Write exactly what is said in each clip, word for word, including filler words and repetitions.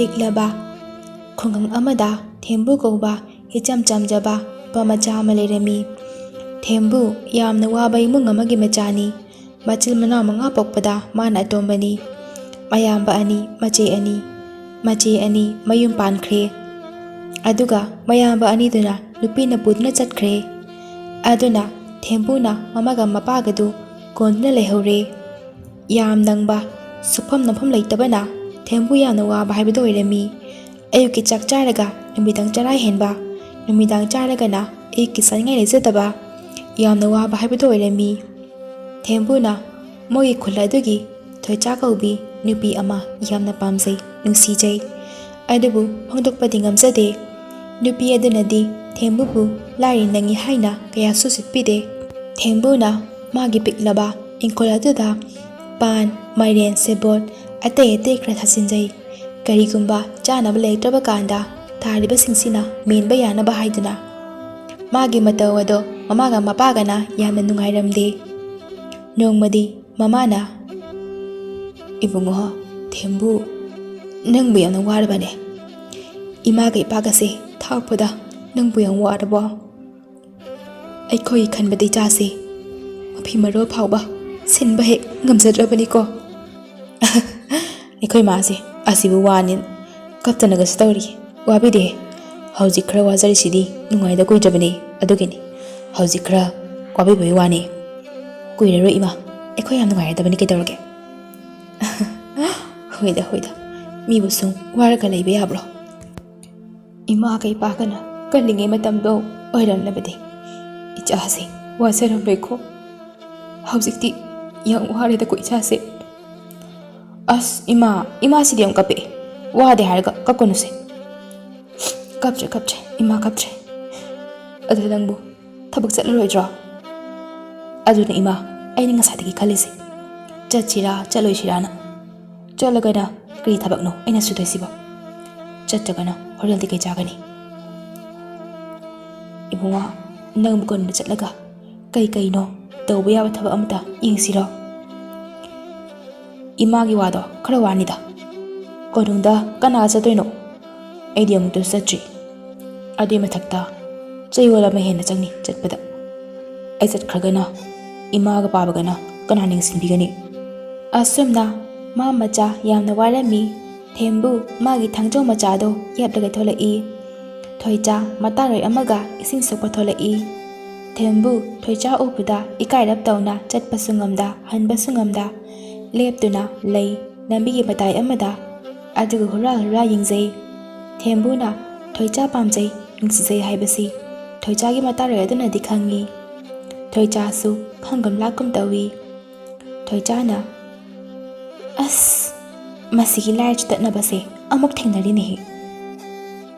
ꯄꯤꯛꯂꯕ ꯈꯨꯡꯒꯪ ꯑꯃꯗ ꯊꯦꯝꯕꯨ ꯀꯧꯕ ꯏꯆꯝ ꯆꯝꯖꯕ ꯅꯨꯄꯥ ꯃꯆꯥ ꯑꯃ ꯂꯩꯔꯝꯃꯤ꯫ ꯊꯦꯝꯕꯨ ꯌꯥꯝꯅ ꯋꯥꯕ ꯏꯃꯨꯡ ꯑꯃꯒꯤ ꯃꯆꯥꯅꯤ꯫ ꯃꯆꯤꯟ ꯃꯅꯥꯎ ꯃꯉꯥ ꯄꯣꯛꯄꯗ ꯃꯥꯅ ꯑꯇꯣꯝꯕꯅꯤ꯫ ꯃꯌꯥꯝꯕ ꯑꯅꯤ, ꯃꯆꯦ ꯑꯅꯤ, ꯃꯆꯦ ꯑꯅꯤ ꯃꯌꯨꯝ ꯄꯥꯟꯈ꯭ꯔꯦ꯫ ꯑꯗꯨꯒ ꯃꯌꯥꯝꯕ ꯑꯅꯤꯗꯨꯅ ꯅꯨꯄꯤꯅ ꯄꯨꯗꯨꯅ ꯆꯠꯈ꯭ꯔꯦ꯫ ꯑꯗꯨꯅ ꯊꯦꯝꯕꯨꯅ ꯃꯃꯥꯒ ꯃꯄꯥꯒꯗꯨ ꯀꯣꯟꯗꯨꯅ ꯂꯩꯍꯧꯔꯦ꯫ ꯌꯥꯝ ꯅꯪꯕ, ꯁꯨꯐꯝ ꯅꯣꯝꯐꯝ ꯂꯩꯇꯕꯅ ꯊꯦꯝꯕꯨ ꯌꯥꯝꯅ ꯋꯥꯕ ꯍꯥꯏꯕꯗꯨ ꯑꯣꯏꯔꯝꯃꯤ꯫ ꯑꯌꯨꯛꯀꯤ ꯆꯥꯛ ꯆꯥꯔꯒ ꯅꯨꯃꯤꯗꯥꯡ ꯆꯔꯥ ꯍꯦꯟꯕ, ꯅꯨꯃꯤꯗꯥꯡ ꯆꯥꯔꯒꯅ ꯑꯌꯨꯛꯀꯤ ꯆꯥꯅꯤꯡꯉꯥꯏ ꯂꯩꯖꯗꯕ, ꯌꯥꯝꯅ ꯋꯥꯕ ꯍꯥꯏꯕꯗꯨ ꯑꯣꯏꯔꯝꯃꯤ꯫ ꯊꯦꯝꯕꯨꯅ ꯃꯣꯏꯒꯤ ꯈꯨꯜ ꯑꯗꯨꯒꯤ ꯊꯣꯏꯆꯥ ꯀꯧꯕꯤ ꯅꯨꯄꯤ ꯑꯃ ꯌꯥꯝꯅ ꯄꯥꯝꯖꯩ, ꯅꯨꯡꯁꯤꯖꯩ꯫ ꯑꯗꯨꯕꯨ ꯐꯣꯡꯗꯣꯛꯄꯗꯤ ꯉꯝꯖꯗꯦ꯫ ꯅꯨꯄꯤ ꯑꯗꯨꯅꯗꯤ ꯊꯦꯝꯕꯨꯕꯨ ꯂꯥꯏꯔꯤ ꯅꯪꯉꯤ ꯍꯥꯏꯅ ꯀꯌꯥꯁꯨ ꯎꯁꯤꯠꯄꯤꯗꯦ꯫ ꯊꯦꯝꯕꯨꯅ ꯃꯥꯒꯤ ꯄꯤꯛꯂꯕ ꯏꯪꯈꯣꯜ ꯑꯗꯨꯗ ꯄꯥꯟ, ꯃꯥꯏꯔꯦꯟ, ꯁꯦꯕꯣꯠ, ꯑꯇꯩ ꯑꯇꯩ ꯈꯔ ꯊꯥꯖꯤꯟꯖꯩ꯫ ꯀꯔꯤꯒꯨꯝꯕ ꯆꯥꯅꯕ ꯂꯩꯔꯛꯇ꯭ꯔꯕ ꯀꯥꯟꯗ ꯊꯥꯔꯤꯕꯁꯤꯡꯁꯤꯅ ꯃꯦꯟꯕ ꯌꯥꯅꯕ ꯍꯥꯏꯗꯨꯅ꯫ ꯃꯥꯒꯤ ꯃꯇꯧ ꯑꯗꯣ ꯃꯃꯥꯒ ꯃꯄꯥꯒꯅ ꯌꯥꯝꯅ ꯅꯨꯡꯉꯥꯏꯔꯝꯗꯦ꯫ ꯅꯣꯡꯃꯗꯤ ꯃꯃꯥꯅ, "ꯏꯕꯨꯡꯉꯣ, ꯊꯦꯝꯕꯨ, ꯅꯪꯕꯨ ꯌꯥꯝꯅ ꯋꯥꯔꯕꯅꯦ? ꯏꯃꯥꯒ ꯏꯄꯥꯒꯁꯦ ꯊꯥꯛꯄꯗ ꯅꯪꯕꯨ ꯌꯥꯝ ꯋꯥꯔꯕꯣ? ꯑꯩꯈꯣꯏ ꯈꯟꯕꯗ ꯏꯆꯥꯁꯦ ꯃꯐꯤ ꯃꯔꯣꯜ ꯐꯥꯎꯕ ꯁꯤꯟꯕ ꯍꯦꯛ ꯉꯝꯖꯗ꯭ꯔꯕꯅꯤꯀꯣ꯫" ꯑꯩꯈꯣꯏ ꯃꯥꯁꯦ ꯑꯁꯤꯕꯨ ꯋꯥꯅꯤ ꯀꯞꯇꯅꯒꯁꯨ ꯇꯧꯔꯤ꯫ "ꯋꯥꯕꯤꯗꯦ, ꯍꯧꯖꯤꯛ ꯈꯔ ꯋꯥꯖꯔꯤꯁꯤꯗꯤ ꯅꯨꯡꯉꯥꯏꯗ ꯀꯨꯏꯗ꯭ꯔꯕꯅꯤ, ꯑꯗꯨꯒꯤꯅꯤ꯫ ꯍꯧꯖꯤꯛ ꯈꯔ ꯋꯥꯕꯤꯕꯒꯤ ꯋꯥꯅꯤ, ꯀꯨꯏꯔꯔꯣꯏ ꯏꯃꯥ, ꯑꯩꯈꯣꯏ ꯌꯥꯝ ꯅꯨꯡꯉꯥꯏꯔꯗꯕꯅꯤ, ꯀꯩꯗꯧꯔꯒꯦ?" ꯍꯣꯏꯗ, ꯍꯣꯏꯗ, ꯃꯤꯕꯨ ꯁꯨꯝ ꯋꯥꯔꯒ ꯂꯩꯕ ꯌꯥꯕ꯭ꯔꯣ? ꯏꯃꯥꯒ ꯏꯄꯥꯒꯅ ꯀꯜꯂꯤꯉꯩ ꯃꯇꯝꯗꯣ ꯑꯣꯏꯔꯝꯂꯕꯗꯤ ꯏꯆꯥꯁꯦ ꯋꯥꯖꯔꯝꯂꯣꯏꯀꯣ꯫ ꯍꯧꯖꯤꯛꯇꯤ ꯌꯥꯝ ꯋꯥꯔꯦꯗꯀꯣ ꯏꯆꯥꯁꯦ꯫ ꯑꯁ ꯏꯃꯥ, ꯏꯃꯥꯁꯤꯗꯤ ꯌꯥꯝ ꯀꯞꯄꯛꯑꯦ꯫ ꯋꯥꯗꯦ ꯍꯥꯏꯔꯒ ꯀꯞꯀꯅꯨꯁꯦ꯫ ꯀꯞꯇ꯭ꯔꯦ, ꯀꯞꯇ꯭ꯔꯦ, ꯏꯃꯥ ꯀꯞꯇ꯭ꯔꯦ꯫ ꯑꯗꯨ ꯅꯪꯕꯨ ꯊꯕꯛ ꯆꯠꯂꯔꯣꯏꯗ꯭ꯔꯣ? ꯑꯗꯨꯅ ꯏꯃꯥ, ꯑꯩꯅ ꯉꯁꯥꯏꯗꯒꯤ ꯈꯜꯂꯤꯁꯦ, ꯆꯠꯁꯤꯔꯥ ꯆꯠꯂꯣꯏꯁꯤꯔꯥꯅ꯫ ꯆꯠꯂꯒꯅ ꯀꯔꯤ ꯊꯕꯛꯅꯣ ꯑꯩꯅ ꯁꯨꯗꯣꯏꯁꯤꯕꯣ? ꯆꯠꯇ꯭ꯔꯒꯅ ꯍꯣꯔꯦꯟꯗꯤ ꯀꯩ ꯆꯥꯒꯅꯤ? ꯏꯕꯨꯡꯉꯣ, ꯅꯪꯕꯨ ꯀꯣꯟꯅ ꯆꯠꯂꯒ ꯀꯩ ꯀꯩꯅꯣ ꯇꯧꯕ ꯌꯥꯕ ꯊꯕꯛ ꯑꯃꯇ ꯌꯦꯡꯁꯤꯔꯣ? ꯏꯃꯥꯒꯤ ꯋꯥꯗꯣ ꯈꯔ ꯋꯥꯅꯤꯗ꯫ "ꯀꯣꯅꯨꯡꯗ ꯀꯅꯥ ꯆꯠꯇꯣꯏꯅꯣ? ꯑꯩꯗꯤ ꯑꯃꯨꯛꯇꯁꯨ ꯆꯠꯇ꯭ꯔꯤ꯫ ꯑꯗꯨꯏ ꯃꯊꯛꯇ ꯆꯌꯣꯜ ꯑꯃ ꯍꯦꯟꯅ ꯆꯪꯅꯤ ꯆꯠꯄꯗ꯫ ꯑꯩ ꯆꯠꯈ꯭ꯔꯒꯅ ꯏꯃꯥꯒ ꯄꯥꯕꯒꯅ ꯀꯅꯥ ꯌꯦꯡꯁꯤꯟꯕꯤꯒꯅꯤ?" ꯑꯁꯨꯝꯅ ꯃꯥ ꯃꯆꯥ ꯌꯥꯝꯅ ꯋꯥꯔꯝꯃꯤ꯫ ꯊꯦꯝꯕꯨ ꯃꯥꯒꯤ ꯊꯥꯡꯖꯧ ꯃꯆꯥꯗꯣ ꯌꯦꯞꯂꯒ ꯊꯣꯛꯂꯛꯏ꯫ ꯊꯣꯏꯆꯥ ꯃꯇꯥꯔꯣꯏ ꯑꯃꯒ ꯏꯁꯤꯡ ꯁꯣꯛꯄ ꯊꯣꯛꯂꯛꯏ꯫ ꯊꯦꯝꯕꯨ ꯊꯣꯏꯆꯥ ꯎꯕꯗ ꯏꯀꯥꯏꯔꯞ ꯇꯧꯅ ꯆꯠꯄꯁꯨ ꯉꯝꯗ, ꯍꯟꯕꯁꯨ ꯉꯝꯗ ꯂꯦꯞꯇꯨꯅ ꯂꯩ꯫ ꯂꯝꯕꯤꯒꯤ ꯃꯇꯥꯏ ꯑꯃꯗ ꯑꯗꯨꯒ ꯍꯨꯔꯥ ꯍꯨꯔꯥ ꯌꯦꯡꯖꯩ꯫ ꯊꯦꯝꯕꯨꯅ ꯊꯣꯏꯆꯥ ꯄꯥꯝꯖꯩ, ꯅꯨꯡꯁꯤꯖꯩ ꯍꯥꯏꯕꯁꯤ ꯊꯣꯏꯆꯥꯒꯤ ꯃꯇꯥꯔꯣꯏ ꯑꯗꯨꯅꯗꯤ ꯈꯪꯉꯤ꯫ ꯊꯣꯏꯆꯥꯁꯨ ꯈꯪꯒꯨꯝ ꯂꯥꯛꯀꯨꯝ ꯇꯧꯏ꯫ ꯊꯣꯏꯆꯥꯅ, "ꯑꯁ, ꯃꯁꯤꯒꯤ ꯂꯥꯏꯔ ꯆꯨꯗꯠꯅꯕꯁꯦ ꯑꯃꯨꯛ ꯊꯦꯡꯅꯔꯤꯅꯦꯍꯦ꯫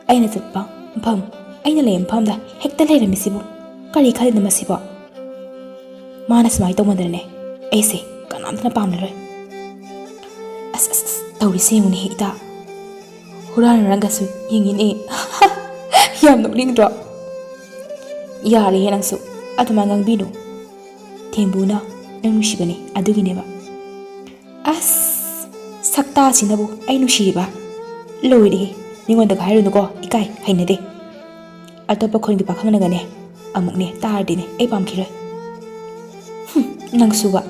ꯑꯩꯅ ꯆꯠꯄ ꯃꯐꯝ, ꯑꯩꯅ ꯂꯩꯕ ꯃꯐꯝꯗ ꯍꯦꯛꯇ ꯂꯩꯔꯝꯃꯤꯁꯤꯕꯨ ꯀꯔꯤ ꯈꯜꯂꯤꯅꯣ ꯃꯁꯤꯕꯣ? ꯃꯥꯅ ꯁꯨꯃꯥꯏꯅ ꯇꯧꯃꯟꯗꯅꯅꯦ ꯑꯩꯁꯦ ꯀꯅꯥꯝꯇꯅ ꯄꯥꯝꯂꯔꯣꯏ꯫ ꯑꯁ, ꯑꯁ, ꯑꯁ, ꯇꯧꯔꯤꯁꯦ ꯌꯦꯡꯉꯨꯅꯦꯍꯦ ꯏꯇꯥ꯫ ꯍꯨꯔꯥꯟ ꯍꯨꯔꯥꯟꯒꯁꯨ ꯌꯦꯡꯉꯤꯅꯦ꯫ ꯌꯥꯝ ꯅꯣꯛꯅꯤꯡꯗ꯭ꯔꯣ?" "ꯌꯥꯔꯦꯍꯦ ꯅꯪꯁꯨ, ꯑꯗꯨꯃꯥꯏꯅ ꯉꯥꯡꯕꯤꯅꯨ꯫ ꯊꯦꯝꯕꯨꯅ ꯅꯪ ꯅꯨꯡꯁꯤꯕꯅꯦ, ꯑꯗꯨꯒꯤꯅꯦꯕ꯫" "ꯑꯁ, ꯁꯛꯇꯥꯁꯤꯅꯕꯨ ꯑꯩ ꯅꯨꯡꯁꯤꯔꯤꯕ? ꯂꯣꯏꯔꯦꯍꯦ, ꯃꯤꯉꯣꯟꯗꯒ ꯍꯥꯏꯔꯨꯅꯨꯀꯣ, ꯏꯀꯥꯏ, ꯍꯩꯅꯗꯦ꯫ ꯑꯇꯣꯞꯄ ꯈꯨꯟꯒꯤ ꯄꯥꯈꯪꯅꯒꯅꯦ ꯑꯃꯨꯛꯅꯦ ꯇꯥꯔꯗꯤꯅꯦ ꯑꯩ ꯄꯥꯝꯈꯤꯔꯣꯏ꯫" "ꯍꯨꯝ, ꯅꯪꯁꯨꯕ꯫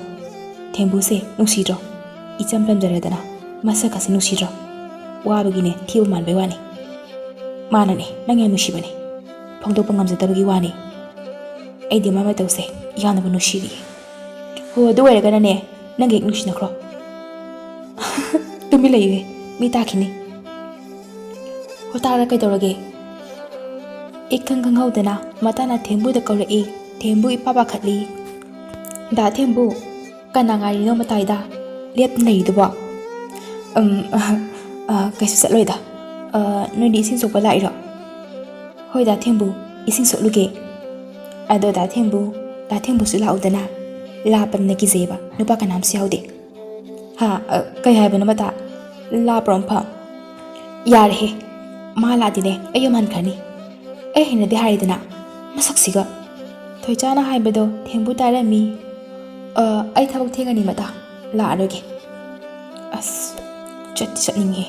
ꯊꯦꯝꯕꯨꯁꯦ ꯅꯨꯡꯁꯤꯗ꯭ꯔꯣ? ꯏꯆꯝ ꯆꯝꯖꯔꯗꯅ ꯃꯁꯛ ꯑꯁꯤ ꯅꯨꯡꯁꯤꯗ꯭ꯔꯣ? ꯋꯥꯕꯒꯤꯅꯦ ꯊꯤꯕ ꯃꯥꯟꯕꯩ ꯋꯥꯅꯤ꯫ ꯃꯥꯅꯅꯦ ꯅꯪ ꯌꯥꯝ ꯅꯨꯡꯁꯤꯕꯅꯦ, ꯐꯣꯡꯗꯣꯛꯄ ꯉꯝꯖꯗꯕꯒꯤ ꯋꯥꯅꯤ꯫ ꯑꯩꯗꯤ ꯃꯥꯏ ꯃꯇꯧꯁꯦ ꯌꯥꯝꯅꯕꯨ ꯅꯨꯡꯁꯤꯔꯤꯌꯦ꯫ ꯍꯣ, ꯑꯗꯨ ꯑꯣꯏꯔꯒꯅꯅꯦ ꯅꯪꯒ ꯍꯦꯛ ꯅꯨꯡꯁꯤꯅꯈ꯭ꯔꯣ꯫" "ꯇꯨꯃꯤꯟ ꯂꯩꯌꯨꯍꯦ, ꯃꯤ ꯇꯥꯈꯤꯅꯤ꯫" "ꯍꯣ, ꯇꯥꯔ ꯀꯩꯗꯧꯔꯒꯦ?" ꯏꯈꯪ ꯈꯪꯍꯧꯗꯅ ꯃꯇꯥꯅ ꯊꯦꯝꯕꯨꯗ ꯀꯧꯔꯛꯏ꯫ ꯊꯦꯝꯕꯨ ꯏꯄꯥ ꯄꯥꯈꯠꯂꯤ꯫ "ꯗꯥ ꯊꯦꯝꯕꯨ, ꯀꯅꯥ ꯉꯥꯏꯔꯤꯅꯣ ꯃꯇꯥꯏꯗ ꯂꯦꯞꯇꯨꯅ ꯂꯩꯔꯤꯗꯨꯕꯣ?" "ꯎꯝ, ꯑ, ꯑ, ꯀꯩꯁꯨ ꯆꯠꯂꯣꯏꯗ꯫ ꯑ, ꯅꯣꯏꯗꯤ ꯏꯁꯤꯡ ꯁꯣꯛꯄ ꯂꯥꯛꯏꯔꯣ?" "ꯍꯣꯏ ꯗꯥ ꯊꯦꯝꯕꯨ, ꯏꯁꯤꯡ ꯁꯣꯛꯂꯨꯒꯦ꯫" "ꯑꯗꯣ ꯗꯥ ꯊꯦꯝꯕꯨ, ꯗꯥ ꯊꯦꯝꯕꯨꯁꯨ ꯂꯥꯛꯎꯗꯅ, ꯂꯥꯞꯄꯅꯤꯅ ꯀꯤꯖꯩꯌꯦꯕ, ꯅꯨꯄꯥ ꯀꯅꯥꯝꯁꯨ ꯌꯥꯎꯗꯦ꯫" "ꯍꯥ? ꯑ, ꯀꯩ ꯍꯥꯏꯕꯅꯣ ꯃꯇꯥ? ꯂꯥꯞꯄ꯭ꯔꯣ ꯃꯐꯝ?" "ꯌꯥꯔꯦꯍꯦ, ꯃꯥ ꯂꯥꯛꯑꯗꯤꯅꯦ ꯑꯩ ꯌꯨꯝ ꯍꯟꯈ꯭ꯔꯅꯤ꯫ ꯑꯩ ꯍꯩꯅꯗꯦ ꯍꯥꯏꯔꯦꯗꯅ, ꯃꯁꯛꯁꯤꯒ꯫" ꯊꯣꯏꯆꯥꯅ ꯍꯥꯏꯕꯗꯣ ꯊꯦꯝꯕꯨ ꯇꯥꯔꯝꯃꯤ꯫ "ꯑ, ꯑꯩ ꯊꯕꯛ ꯊꯦꯡꯉꯅꯤ ꯃꯇꯥ, ꯂꯥꯛꯑꯔꯣꯏꯒꯦ꯫" "ꯑꯁ, ꯆꯠꯇꯤ ꯆꯠꯅꯤꯡꯉꯦ꯫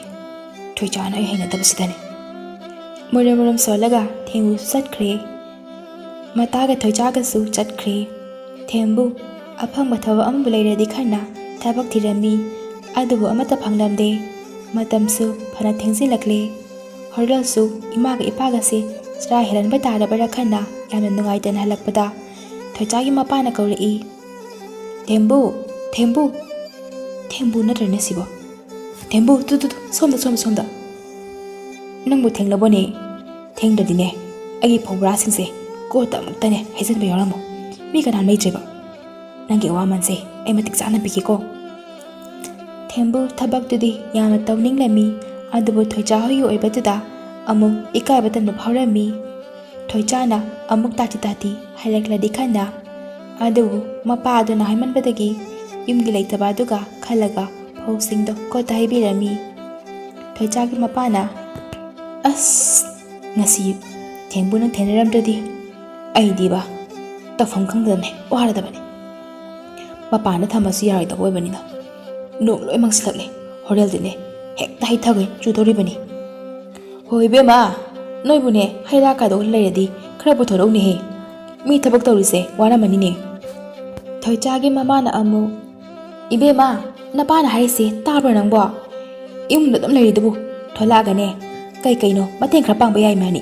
ꯊꯣꯏꯆꯥꯅ ꯑꯩ ꯍꯩꯅꯗꯕꯁꯤꯗꯅꯦ꯫ ꯃꯨꯔꯨꯝ ꯃꯨꯔꯨꯝ ꯁꯣꯜꯂꯒ ꯊꯦꯝꯕꯨꯁꯨ ꯆꯠꯈ꯭ꯔꯦ꯫ ꯃꯇꯥꯒ ꯊꯣꯏꯆꯥꯒꯁꯨ ꯆꯠꯈ꯭ꯔꯦ꯫ ꯊꯦꯝꯕꯨ, ꯑꯐꯪꯕ ꯊꯕꯛ ꯑꯃꯕꯨ ꯂꯩꯔꯗꯤ ꯈꯟꯅ ꯊꯕꯛ ꯊꯤꯔꯝꯃꯤ꯫ ꯑꯗꯨꯕꯨ ꯑꯃꯠꯇ ꯐꯪꯂꯝꯗꯦ꯫ ꯃꯇꯝꯁꯨ ꯐꯅ ꯊꯦꯡꯖꯤꯜꯂꯛꯂꯦ꯫ ꯍꯣꯔꯦꯜꯁꯨ ꯏꯃꯥꯒ ꯏꯄꯥꯒꯁꯦ ꯆꯔꯥ ꯍꯦꯜꯍꯟꯕ ꯇꯥꯔꯕ꯭ꯔꯥ ꯈꯟꯅ ꯌꯥꯝꯅ ꯅꯨꯡꯉꯥꯏꯇꯅ ꯍꯜꯂꯛꯄꯗ ꯊꯣꯏꯆꯥꯒꯤ ꯃꯄꯥꯅ ꯀꯧꯔꯛꯏ, "ꯊꯦꯝꯕꯨ, ꯊꯦꯝꯕꯨ, ꯊꯦꯝꯕꯨ ꯅꯠꯇ꯭ꯔꯅꯦ ꯁꯤꯕꯣ? ꯊꯦꯝꯕꯨ, ꯇꯨ, ꯇꯨ, ꯇꯨ, ꯁꯣꯝꯗ, ꯁꯣꯝꯗ, ꯁꯣꯝꯗ꯫ ꯅꯪꯕꯨ ꯊꯦꯡꯂꯕꯣꯅꯦ? ꯊꯦꯡꯗ꯭ꯔꯗꯤꯅꯦ, ꯑꯩꯒꯤ ꯐꯧ ꯕꯣꯔꯥꯁꯤꯡꯁꯦ ꯀꯣꯠꯇ ꯑꯃꯨꯛꯇꯅꯦ ꯍꯩꯖꯤꯟꯕ ꯌꯥꯎꯔꯝꯃꯣ꯫ ꯃꯤ ꯀꯅꯥꯝ ꯂꯩꯇ꯭ꯔꯦꯕ꯫ ꯅꯪꯒꯤ ꯑꯋꯥꯃꯟꯁꯦ ꯑꯩ ꯃꯇꯤꯛ ꯆꯥꯅ ꯄꯤꯒꯦꯀꯣ꯫" ꯊꯦꯝꯕꯨ ꯊꯕꯛꯇꯨꯗꯤ ꯌꯥꯝꯅ ꯇꯧꯅꯤꯡꯂꯝꯃꯤ, ꯑꯗꯨꯕꯨ ꯊꯣꯏꯆꯥ ꯍꯣꯏꯒꯤ ꯑꯣꯏꯕꯗꯨꯗ ꯑꯃꯨꯛ ꯏꯀꯥꯏꯕ ꯇꯟꯕ ꯐꯥꯎꯔꯝꯃꯤ꯫ ꯊꯣꯏꯆꯥꯅ ꯑꯃꯨꯛ ꯇꯥꯊꯤ ꯇꯥꯊꯤ ꯍꯥꯏꯔꯛꯂꯗꯤ ꯈꯟꯅ, ꯑꯗꯨꯕꯨ ꯃꯄꯥ ꯑꯗꯨꯅ ꯍꯥꯏꯃꯟꯕꯗꯒꯤ ꯌꯨꯝꯒꯤ ꯂꯩꯇꯕ ꯑꯗꯨꯒ ꯈꯜꯂꯒ ꯐꯧꯁꯤꯡꯗꯣ ꯀꯣꯠꯇ ꯍꯩꯕꯤꯔꯝꯃꯤ꯫ ꯊꯣꯏꯆꯥꯒꯤ ꯃꯄꯥꯅ, "ꯑꯁ, ꯉꯁꯤ ꯊꯦꯡꯕꯨ ꯅꯪ ꯊꯦꯡꯅꯔꯝꯗ꯭ꯔꯗꯤ ꯑꯩꯗꯤꯕ ꯇꯧꯐꯝ ꯈꯪꯗꯅꯦ ꯋꯥꯔꯗꯕꯅꯦ꯫ ꯃꯄꯥꯟꯗ ꯊꯝꯃꯁꯨ ꯌꯥꯔꯣꯏꯗꯕ ꯑꯣꯏꯕꯅꯤꯅ ꯅꯣꯡ ꯂꯣꯏ ꯃꯪꯁꯤꯜꯂꯛꯂꯦ꯫ ꯍꯣꯔꯦꯜꯗꯤꯅꯦ ꯍꯦꯛꯇ ꯍꯩꯊꯒꯩ ꯆꯨꯗꯧꯔꯤꯕꯅꯤ꯫ ꯍꯣꯏ ꯏꯕꯦꯝꯃ, ꯅꯣꯏꯕꯨꯅꯦ ꯍꯩ ꯔꯥ ꯀꯥꯗꯣꯛ ꯂꯩꯔꯗꯤ ꯈꯔ ꯄꯨꯊꯣꯔꯛꯎꯅꯦꯍꯦ꯫ ꯃꯤ ꯊꯕꯛ ꯇꯧꯔꯤꯁꯦ ꯋꯥꯔꯝꯃꯅꯤꯅꯦ꯫" ꯊꯣꯏꯆꯥꯒꯤ ꯃꯃꯥꯅ ꯑꯃꯨꯛ, "ꯏꯕꯦꯝꯃ, ꯅꯄꯥꯅ ꯍꯥꯏꯔꯤꯁꯦ ꯇꯥꯕ꯭ꯔꯣ ꯅꯪꯕꯣ? ꯏꯃꯨꯡꯗ ꯑꯗꯨꯝ ꯂꯩꯔꯤꯗꯨꯕꯨ ꯊꯣꯛꯂꯛꯑꯒꯅꯦ ꯀꯩ ꯀꯩꯅꯣ ꯃꯇꯦꯡ ꯈꯔ ꯄꯥꯡꯕ ꯌꯥꯏ ꯃꯥꯅꯤ꯫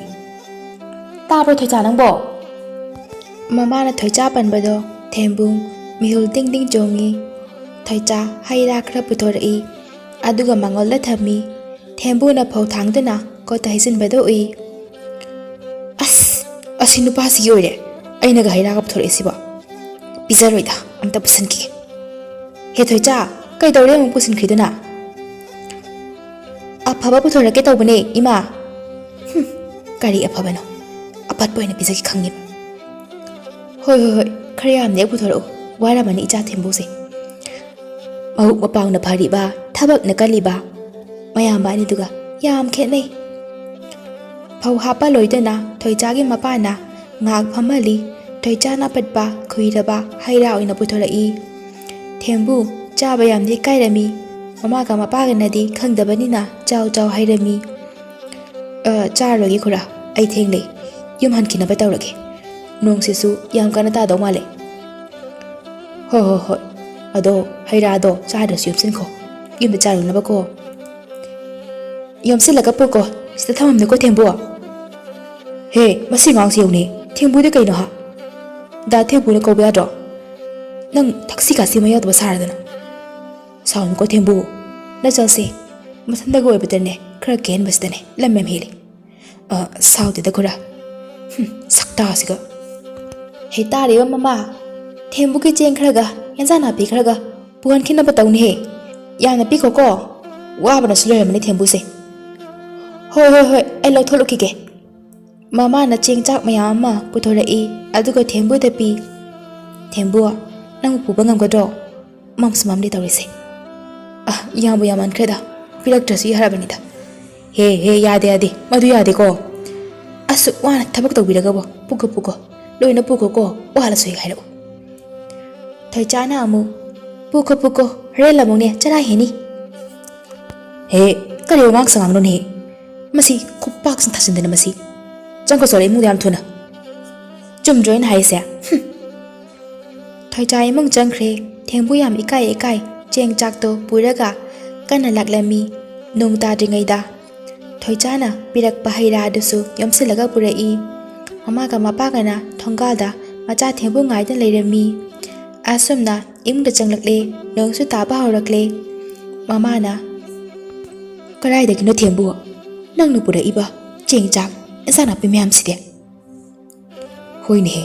ꯇꯥꯕ꯭ꯔꯣ ꯊꯣꯏꯆꯥ ꯅꯪꯕꯣ?" ꯃꯃꯥꯅ ꯊꯣꯏꯆꯥ ꯄꯟꯕꯗꯣ ꯊꯦꯝꯕꯨꯡ ꯃꯤꯍꯨꯜ ꯗꯤꯡ ꯗꯤꯡ ꯆꯣꯡꯉꯤ꯫ ꯊꯣꯏꯆꯥ ꯍꯩ ꯔꯥ ꯈꯔ ꯄꯨꯊꯣꯔꯛꯏ, ꯑꯗꯨꯒ ꯃꯉꯣꯟꯗ ꯊꯝꯃꯤ꯫ ꯊꯦꯝꯕꯨꯅ ꯐꯧ ꯊꯥꯡꯗꯨꯅ ꯀꯣꯠꯇ ꯍꯩꯖꯤꯟꯕꯗꯨ ꯎꯏ꯫ "ꯑꯁ, ꯑꯁꯤ ꯅꯨꯄꯥꯁꯤꯒꯤ ꯑꯣꯏꯔꯦ꯫ ꯑꯩꯅꯒ ꯍꯩ ꯔꯥꯒ ꯄꯨꯊꯣꯔꯛꯏꯁꯤꯕꯣ? ꯄꯤꯖꯔꯣꯏꯗ, ꯑꯝꯇ ꯄꯨꯁꯟꯈꯤꯒꯦ꯫ ꯍꯦ ꯊꯣꯏꯆꯥ, ꯀꯩꯗꯧꯔꯦ ꯑꯃꯨꯛ ꯄꯨꯁꯤꯟꯈ꯭ꯔꯤꯗꯨꯅ?" "ꯑꯐꯕ ꯄꯨꯊꯣꯔꯛꯀꯦ ꯇꯧꯕꯅꯦ, ꯏꯃꯥ꯫" "ꯍꯨꯝ, ꯀꯔꯤ ꯑꯐꯕꯅꯣ? ꯑꯄꯠꯄ ꯑꯣꯏꯅ ꯄꯤꯖꯒꯦ ꯈꯪꯉꯤꯕ꯫" "ꯍꯣꯏ, ꯍꯣꯏ, ꯍꯣꯏ, ꯈꯔ ꯌꯥꯝꯅ ꯍꯦꯛ ꯄꯨꯊꯣꯔꯛꯎ꯫ ꯋꯥꯔꯝꯃꯅꯤ ꯏꯆꯥ ꯊꯦꯝꯕꯨꯁꯦ꯫" ꯃꯕꯨꯛ ꯃꯄꯥꯎꯅ ꯐꯔꯤꯕ, ꯊꯕꯛꯅ ꯀꯜꯂꯤꯕ ꯃꯌꯥꯝꯕ ꯑꯅꯤꯗꯨꯒ ꯌꯥꯝ ꯈꯦꯠꯅꯩ꯫ ꯐꯧ ꯍꯥꯞꯄ ꯂꯣꯏꯗꯨꯅ ꯊꯣꯏꯆꯥꯒꯤ ꯃꯄꯥꯅ ꯉꯥꯏꯍꯥꯛ ꯐꯝꯍꯜꯂꯤ꯫ ꯊꯣꯏꯆꯥꯅ ꯑꯄꯠꯄ, ꯈꯨꯏꯔꯕ ꯍꯩ ꯔꯥ ꯑꯣꯏꯅ ꯄꯨꯊꯣꯔꯛꯏ꯫ "ꯊꯦꯝꯕꯨ, ꯆꯥꯕ ꯌꯥꯝꯅ ꯏꯀꯥꯏꯔꯝꯃꯤ꯫ ꯃꯃꯥꯒ ꯃꯄꯥꯒꯅꯗꯤ ꯈꯪꯗꯕꯅꯤꯅ ꯆꯥꯎ ꯆꯥꯎ ꯍꯥꯏꯔꯝꯃꯤ꯫ "ꯑ, ꯆꯥꯔꯣꯏꯒꯦ ꯈꯨꯔꯥ, ꯑꯩ ꯊꯦꯡꯂꯦ꯫ ꯌꯨꯝ ꯍꯟꯈꯤꯅꯕ ꯇꯧꯔꯒꯦ꯫ ꯅꯣꯡꯁꯤꯁꯨ ꯌꯥꯝ ꯀꯟꯅ ꯇꯥꯗꯧ ꯃꯥꯜꯂꯦ꯫" "ꯍꯣꯏ, ꯍꯣꯏ, ꯍꯣꯏ꯫ ꯑꯗꯣ ꯍꯩ ꯔꯥꯗꯣ ꯆꯥꯗ꯭ꯔꯁꯨ ꯌꯣꯝꯁꯤꯟꯈꯣ꯫ ꯌꯨꯝꯗ ꯆꯥꯔꯨꯅꯕꯀꯣ꯫ ꯌꯣꯝꯁꯤꯜꯂꯒ ꯄꯨꯀꯣ꯫ ꯁꯤꯗ ꯊꯝꯃꯝꯅꯦꯀꯣ ꯊꯦꯝꯕꯨ꯫" "ꯍꯦ, ꯃꯁꯤ ꯑꯉꯥꯡꯁꯤ ꯌꯦꯡꯉꯨꯅꯦ꯫ ꯊꯦꯝꯕꯨꯗꯤ ꯀꯩꯅꯣ ꯍꯥ? ꯗꯥ ꯊꯦꯝꯕꯨꯅ ꯀꯧꯕ ꯌꯥꯗ꯭ꯔꯣ? ꯅꯪ ꯊꯛꯁꯤ ꯈꯥꯁꯤ ꯑꯃ ꯌꯥꯎꯗꯕ ꯁꯥꯔꯗꯅ꯫" "ꯁꯥꯎꯅꯨꯀꯣ ꯊꯦꯝꯕꯨ꯫ ꯅꯆꯥꯁꯦ ꯃꯊꯟꯇꯒ ꯑꯣꯏꯕꯗꯅꯦ, ꯈꯔ ꯀꯦꯍꯟꯕꯁꯤꯗꯅꯦ ꯂꯝ ꯌꯥꯝ ꯍꯦꯜꯂꯤ꯫" "ꯑ, ꯁꯥꯎꯗꯦꯗ ꯈꯨꯔꯥ꯫ ꯍꯨꯝ, ꯁꯛꯇꯥꯁꯤꯒ꯫" "ꯍꯦ, ꯇꯥꯔꯤꯕ ꯃꯃꯥ, ꯊꯦꯝꯕꯨꯒꯤ ꯆꯦꯡ ꯈꯔꯒ ꯌꯦꯟꯖꯥꯡ ꯅꯥꯄꯤ ꯈꯔꯒ ꯄꯨꯍꯟꯈꯤꯅꯕ ꯇꯧꯅꯤꯍꯦ꯫ ꯌꯥꯝꯅ ꯄꯤꯈꯣꯀꯣ꯫ ꯋꯥꯕꯅꯁꯨ ꯂꯣꯏꯔꯝꯃꯅꯤ ꯊꯦꯝꯕꯨꯁꯦ꯫" "ꯍꯣꯏ, ꯍꯣꯏ, ꯍꯣꯏ, ꯑꯩ ꯂꯧꯊꯣꯛꯂꯨꯈꯤꯒꯦ꯫" ꯃꯃꯥꯅ ꯆꯦꯡ ꯆꯥꯛ ꯃꯌꯥꯝ ꯑꯃ ꯄꯨꯊꯣꯔꯛꯏ, ꯑꯗꯨꯒ ꯊꯦꯝꯕꯨꯗ ꯄꯤ꯫ "ꯊꯦꯝꯕꯨ, ꯅꯪꯕꯨ ꯄꯨꯕ ꯉꯝꯒꯗ꯭ꯔꯣ? ꯃꯝꯁꯨ ꯃꯝꯂꯤ ꯇꯧꯔꯤꯁꯦ꯫" "ꯑ, ꯌꯥꯝꯕꯨ ꯌꯥꯝꯃꯟꯈ꯭ꯔꯦꯗ, ꯄꯤꯔꯛꯇ꯭ꯔꯁꯨ ꯌꯥꯔꯕꯅꯤꯗ꯫" "ꯍꯦ, ꯍꯦ, ꯌꯥꯗꯦ, ꯌꯥꯗꯦ, ꯃꯗꯨ ꯌꯥꯗꯦꯀꯣ꯫ ꯑꯁꯨꯛ ꯋꯥꯅ ꯊꯕꯛ ꯇꯧꯕꯤꯔꯒꯕꯨ ꯄꯨꯒ ꯄꯨꯒꯣ, ꯂꯣꯏꯅ ꯄꯨꯒꯣꯀꯣ, ꯋꯥꯍꯜꯂꯁꯨ ꯍꯦꯛ ꯍꯥꯏꯔꯛꯎ꯫" ꯊꯣꯏꯆꯥꯅ ꯑꯃꯨꯛ, "ꯄꯨꯀꯣ, ꯄꯨꯀꯣ, ꯍꯣꯔꯦꯟ ꯂꯥꯃꯨꯛꯅꯦ ꯆꯔꯥ ꯍꯦꯟꯅꯤ꯫" "ꯍꯦ, ꯀꯔꯤ ꯋꯥꯉꯥꯡ ꯁꯉꯥꯡꯅꯣꯅꯦꯍꯦ? ꯃꯁꯤ ꯈꯨꯄꯥꯛꯁꯤꯅ ꯊꯥꯖꯤꯟꯗꯅ ꯃꯁꯤ꯫ ꯆꯪꯈꯣ ꯁꯣꯔꯦ ꯏꯃꯨꯡꯗ ꯌꯥꯝ ꯊꯨꯅ꯫ ꯆꯨꯝꯗ꯭ꯔꯣ ꯑꯩꯅ ꯍꯥꯏꯔꯤꯁꯦ? ꯍꯨꯝ꯫" ꯊꯣꯏꯆꯥ ꯏꯃꯨꯡ ꯆꯪꯈ꯭ꯔꯦ꯫ ꯊꯦꯝꯕꯨ ꯌꯥꯝ ꯏꯀꯥꯏ ꯏꯀꯥꯏ ꯆꯦꯡ ꯆꯥꯛꯇꯣ ꯄꯨꯔꯒ ꯀꯟꯅ ꯂꯥꯛꯂꯝꯃꯤ꯫ ꯅꯣꯡ ꯇꯥꯗ꯭ꯔꯤꯉꯩꯗ ꯊꯣꯏꯆꯥꯅ ꯄꯤꯔꯛꯄ ꯍꯩ ꯔꯥ ꯑꯗꯨꯁꯨ ꯌꯣꯝꯁꯤꯜꯂꯒ ꯄꯨꯔꯛꯏ꯫ ꯃꯃꯥꯒ ꯃꯄꯥꯒꯅ ꯊꯣꯡꯒꯥꯜꯗ ꯃꯆꯥ ꯊꯦꯝꯕꯨ ꯉꯥꯏꯗꯨꯅ ꯂꯩꯔꯝꯃꯤ꯫ ꯑꯁꯨꯝꯅ ꯏꯃꯨꯡꯗ ꯆꯪꯂꯛꯂꯦ꯫ ꯅꯣꯡꯁꯨ ꯇꯥꯕ ꯍꯧꯔꯛꯂꯦ꯫ ꯃꯃꯥꯅ, "ꯀꯗꯥꯏꯗꯒꯤꯅꯣ ꯊꯦꯝꯕꯨ, ꯅꯪꯅ ꯄꯨꯔꯛꯏꯕ ꯆꯦꯡ ꯆꯥꯛ, ꯏꯟꯁꯥꯡ ꯅꯥꯄꯤ ꯃꯌꯥꯝꯁꯤꯗꯤ?" "ꯍꯣꯏꯅꯦꯍꯦ,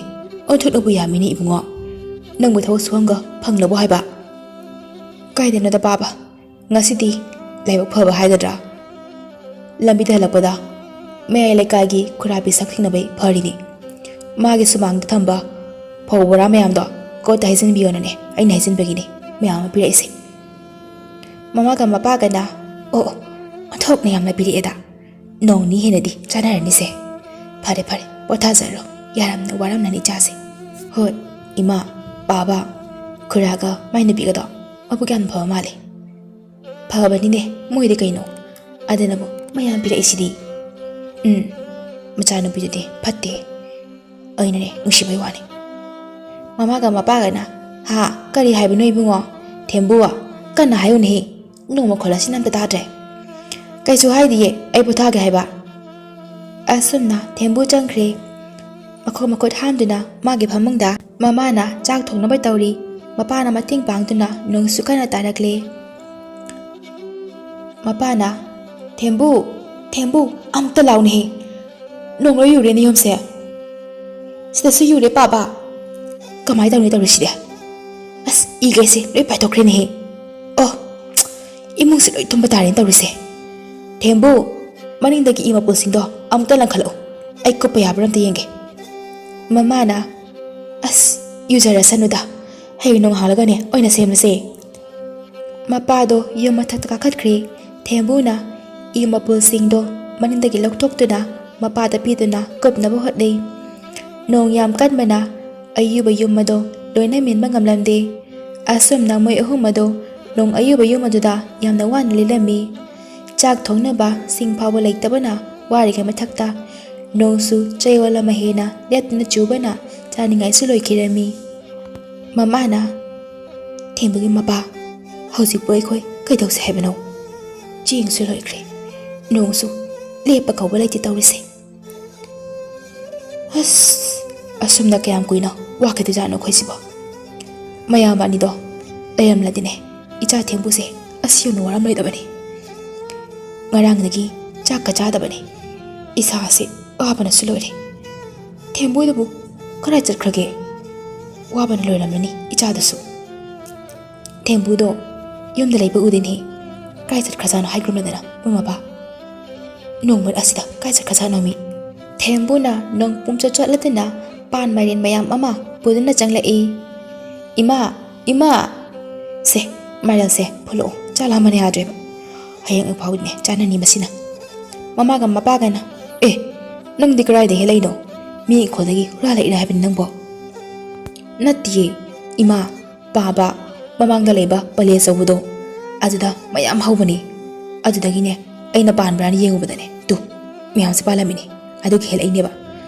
ꯑꯣꯟꯊꯣꯛꯅꯕꯨ ꯌꯥꯝꯃꯤꯅꯦ ꯏꯕꯨꯡꯉꯣ꯫ ꯅꯪꯕꯨ ꯊꯕꯛ ꯁꯨꯍꯟꯒ ꯐꯪꯂꯕꯣ ꯍꯥꯏꯕ?" "ꯀꯥꯏꯗꯩꯅꯣꯗ ꯄꯥꯕ, ꯉꯁꯤꯗꯤ ꯂꯥꯏꯕꯛ ꯐꯕ ꯍꯥꯏꯒꯗ꯭ꯔꯥ, ꯂꯝꯕꯤꯗ ꯍꯜꯂꯛꯄꯗ ꯃꯌꯥꯏ ꯂꯩꯀꯥꯏꯒꯤ ꯈꯨꯔꯥꯕꯤ ꯁꯛ ꯊꯦꯡꯅꯕꯩ ꯐꯔꯤꯅꯤ꯫ ꯃꯥꯒꯤ ꯁꯨꯃꯥꯡꯗ ꯊꯝꯕ ꯐꯧ ꯕꯣꯔꯥ ꯃꯌꯥꯝꯗꯣ ꯀꯣꯠꯇ ꯍꯩꯖꯤꯟꯕꯤꯌꯣꯅꯅꯦ ꯑꯩꯅ ꯍꯩꯖꯤꯟꯕꯒꯤꯅꯤ ꯃꯌꯥꯝ ꯑꯃ ꯄꯤꯔꯛꯏꯁꯦ꯫" ꯃꯃꯥꯒ ꯃꯄꯥꯒꯅ, "ꯑꯣ, ꯑꯣ, ꯑꯣꯟꯊꯣꯛꯅ ꯌꯥꯝꯅ ꯄꯤꯔꯛꯑꯦꯗ꯫ ꯅꯣꯡ ꯅꯤꯅꯤ ꯍꯦꯟꯅꯗꯤ ꯆꯥꯅꯔꯅꯤꯁꯦ꯫ ꯐꯔꯦ, ꯐꯔꯦ, ꯄꯣꯊꯥꯖꯔꯣ꯫ ꯌꯥꯔꯝꯅ ꯋꯥꯔꯝꯅꯅꯤ ꯏꯆꯥꯁꯦ꯫" "ꯍꯣꯏ, ꯏꯃꯥ, ꯄꯥꯕ, ꯈꯨꯔꯥꯒ ꯃꯥꯏ ꯅꯨꯄꯤꯒꯗꯣ ꯃꯕꯨꯛ ꯌꯥꯝ ꯐꯕ ꯃꯥꯜꯂꯦ꯫" ꯐꯕꯅꯤꯅꯦ ꯃꯣꯏꯗꯤ ꯀꯩꯅꯣ꯫ ꯑꯗꯨꯅꯕꯨ ꯃꯌꯥꯝ ꯄꯤꯔꯛꯏꯁꯤꯗꯤ꯫ ꯎꯝ, ꯃꯆꯥꯅꯨꯄꯤꯗꯨꯗꯤ ꯐꯠꯇꯦ꯫ ꯑꯩꯅꯅꯦ ꯅꯨꯡꯁꯤꯕꯩ ꯋꯥꯅꯤ꯫ ꯃꯃꯥꯒ ꯃꯄꯥꯒꯅ, "ꯍꯥ? ꯀꯔꯤ ꯍꯥꯏꯕꯅꯣ ꯏꯕꯨꯡꯉꯣ? ꯊꯦꯝꯕꯨ, ꯀꯟꯅ ꯍꯥꯏꯌꯨꯅꯦꯍꯦ꯫ ꯅꯣꯡꯃ ꯈꯣꯜꯂꯁꯤ ꯑꯝꯇ ꯇꯥꯗ꯭ꯔꯦ꯫" "ꯀꯩꯁꯨ ꯍꯥꯏꯗꯤꯌꯦ, ꯑꯩ ꯄꯣꯊꯥꯒꯦ ꯍꯥꯏꯕ꯫" ꯑꯁꯨꯝꯅ ꯊꯦꯝꯕꯨ ꯆꯪꯈ꯭ꯔꯦ꯫ ꯃꯈꯣꯡ ꯃꯈꯨꯠ ꯍꯥꯝꯗꯨꯅ ꯃꯥꯒꯤ ꯐꯃꯨꯡꯗ ꯃꯃꯥꯅ ꯆꯥꯛ ꯊꯣꯡꯅꯕ ꯇꯧꯔꯤ꯫ ꯃꯄꯥꯅ ꯃꯇꯦꯡ ꯄꯥꯡꯗꯨꯅ ꯅꯣꯡꯁꯨ ꯀꯟꯅ ꯇꯥꯔꯛꯂꯦ꯫ ꯃꯄꯥꯅ, "ꯊꯦꯝꯕꯨ, ꯊꯦꯝꯕꯨ, ꯑꯝꯇ ꯂꯥꯎꯅꯦꯍꯦ꯫ ꯅꯣꯡ ꯂꯣꯏ ꯌꯨꯔꯦꯅꯦ ꯌꯨꯝꯁꯦ꯫ ꯁꯤꯗꯁꯨ ꯌꯨꯔꯦ ꯄꯥꯕ꯫ ꯀꯃꯥꯏꯅ ꯇꯧꯅꯤ ꯇꯧꯔꯤꯁꯤꯗꯤ? ꯑꯁ, ꯏꯈꯩꯁꯦ ꯂꯣꯏ ꯄꯥꯏꯊꯣꯛꯈ꯭ꯔꯦꯅꯦꯍꯦ꯫ ꯑꯣ, ꯏꯃꯨꯡꯁꯦ ꯂꯣꯏ ꯊꯨꯝꯕ ꯇꯥꯔꯦꯅꯦ ꯇꯧꯔꯤꯁꯦ꯫ ꯊꯦꯝꯕꯨ, ꯃꯅꯤꯡꯗꯒꯤ ꯏ ꯃꯄꯨꯜꯁꯤꯡꯗꯣ ꯑꯃꯨꯛꯇ ꯂꯪꯈꯠꯂꯛꯑꯣ꯫ ꯑꯩ ꯀꯨꯞꯄ ꯌꯥꯕ꯭ꯔꯥ ꯑꯝꯇ ꯌꯦꯡꯒꯦ꯫" ꯃꯃꯥꯅ, "ꯑꯁ, ꯌꯨꯖꯔꯁꯅꯨꯗ꯫ ꯍꯌꯦꯡ ꯅꯣꯡꯉꯥꯜꯂꯒꯅꯦ ꯑꯣꯏꯅ ꯁꯦꯝꯂꯁꯦ꯫" ꯃꯄꯥꯗꯣ ꯌꯨꯝ ꯃꯊꯛꯇ ꯀꯥꯈꯠꯈ꯭ꯔꯦ꯫ ꯊꯦꯝꯕꯨꯅ ꯏ ꯃꯄꯨꯜꯁꯤꯡꯗꯣ ꯃꯅꯤꯡꯗꯒꯤ ꯂꯧꯊꯣꯛꯇꯨꯅ ꯃꯄꯥꯗ ꯄꯤꯗꯨꯅ ꯀꯨꯞꯅꯕ ꯍꯣꯠꯅꯩ꯫ ꯅꯣꯡ ꯌꯥꯝ ꯀꯟꯕꯅ ꯑꯌꯨꯕ ꯌꯨꯝ ꯑꯗꯣ ꯂꯣꯏꯅ ꯃꯦꯟꯕ ꯉꯝꯂꯝꯗꯦ꯫ ꯑꯁꯨꯝꯅ ꯃꯣꯏ ꯑꯍꯨꯝ ꯑꯗꯣ ꯅꯣꯡ ꯑꯌꯨꯕ ꯌꯨꯝ ꯑꯗꯨꯗ ꯌꯥꯝꯅ ꯋꯥꯅ ꯂꯦꯜꯂꯝꯃꯤ꯫ ꯆꯥꯛ ꯊꯣꯡꯅꯕ ꯁꯤꯡ ꯐꯥꯎꯕ ꯂꯩꯇꯕꯅ ꯋꯥꯔꯤꯉꯩ ꯃꯊꯛꯇ ꯅꯣꯡꯁꯨ ꯆꯌꯣꯜ ꯑꯃ ꯍꯦꯟꯅ ꯂꯦꯞꯇꯅ ꯆꯨꯕꯅ ꯆꯥꯅꯤꯡꯉꯥꯏꯁꯨ ꯂꯣꯏꯈꯤꯔꯝꯃꯤ꯫ ꯃꯃꯥꯅ, "ꯊꯦꯝꯕꯨꯒꯤ ꯃꯄꯥ, ꯍꯧꯖꯤꯛꯄꯨ ꯑꯩꯈꯣꯏ ꯀꯩꯗꯧꯁꯦ ꯍꯥꯏꯕꯅꯣ? ꯆꯦꯡꯁꯨ ꯂꯣꯏꯈ꯭ꯔꯦ, ꯅꯣꯡꯁꯨ ꯂꯦꯞꯄ ꯀꯧꯕ ꯂꯩꯇꯦ ꯇꯧꯔꯤꯁꯦ꯫ ꯑꯁ, ꯑꯁꯨꯝꯅ ꯀꯌꯥꯝ ꯀꯨꯏꯅ ꯋꯥꯈꯤꯗꯣꯏꯖꯥꯠꯅꯣ ꯑꯩꯈꯣꯏꯁꯤꯕꯣ? ꯃꯌꯥꯝꯕ ꯑꯅꯤꯗꯣ ꯂꯩꯔꯝꯂꯗꯤꯅꯦ, ꯏꯆꯥ ꯊꯦꯝꯕꯨꯁꯦ ꯑꯁꯤ ꯌꯧꯅ ꯋꯥꯔꯝꯂꯣꯏꯗꯕꯅꯤ꯫ ꯉꯔꯥꯡꯗꯒꯤ ꯆꯥꯛꯀ ꯆꯥꯗꯕꯅꯤ꯫ ꯏꯁꯥꯁꯦ ꯋꯥꯕꯅꯁꯨ ꯂꯣꯏꯔꯦ꯫ ꯊꯦꯝꯕꯨꯗꯨꯕꯨ ꯀꯗꯥꯏ ꯆꯠꯈ꯭ꯔꯒꯦ? ꯋꯥꯕꯅ ꯂꯣꯏꯔꯝꯂꯅꯤ ꯏꯆꯥꯗꯨꯁꯨ꯫" ꯊꯦꯝꯕꯨꯗꯣ ꯌꯨꯝꯗ ꯂꯩꯕ ꯎꯗꯦꯅꯦ꯫ ꯀꯥꯏ ꯆꯠꯈ꯭ꯔꯖꯥꯠꯅꯣ ꯍꯥꯏꯈ꯭ꯔꯨꯝꯂꯗꯅ ꯃꯣꯏ ꯃꯄꯥ? ꯅꯣꯡꯃ ꯑꯁꯤꯗ ꯀꯥꯏ ꯆꯠꯈ꯭ꯔꯖꯥꯠꯅꯣ ꯃꯤ? ꯊꯦꯝꯕꯨꯅ ꯅꯣꯡ ꯄꯨꯝꯆꯠ ꯆꯠꯂꯗꯅ ꯄꯥꯟ ꯃꯥꯏꯔꯦꯟ ꯃꯌꯥꯝ ꯑꯃ ꯄꯨꯗꯨꯅ ꯆꯪꯂꯛꯏ꯫ "ꯏꯃꯥ, ꯏꯃꯥ! ꯁꯦ, ꯃꯥꯏꯔꯦꯟꯁꯦ ꯐꯨꯜꯂꯛꯑꯣ, ꯆꯥꯛ ꯂꯥꯝꯕꯅ ꯌꯥꯗ꯭ꯔꯦꯕ꯫ ꯍꯌꯦꯡ ꯑꯌꯨꯛ ꯐꯥꯎꯗꯤꯅꯦ ꯆꯥꯅꯅꯤ ꯃꯁꯤꯅ꯫" ꯃꯃꯥꯒ ꯃꯄꯥꯒꯅ, "ꯑꯦ, ꯅꯪꯗꯤ ꯀꯗꯥꯏꯗ ꯍꯦꯜꯂꯛꯏꯅꯣ? ꯃꯤ ꯏꯪꯈꯣꯜꯗꯒꯤ ꯍꯨꯔꯥꯜꯂꯛꯏꯔꯥ ꯍꯥꯏꯕꯅꯤ ꯅꯪꯕꯣ?" "ꯅꯠꯇꯤꯌꯦ, ꯏꯃꯥ, ꯄꯥꯕ, ꯃꯃꯥꯡꯗ ꯂꯩꯕ ꯄꯂꯦ ꯑꯆꯧꯕꯗꯣ, ꯑꯗꯨꯗ ꯃꯌꯥꯝ ꯍꯧꯕꯅꯤ꯫ ꯑꯗꯨꯗꯒꯤꯅꯦ, ꯑꯩꯅ ꯄꯥꯟꯕ꯭ꯔꯥꯅ ꯌꯦꯡꯉꯨꯕꯗꯅꯦ, ꯇꯨ, ꯃꯌꯥꯝꯁꯦ ꯄꯥꯜꯂꯝꯃꯤꯅꯤ꯫ ꯑꯗꯨꯒꯤ ꯍꯦꯜꯂꯛꯏꯅꯦꯕ꯫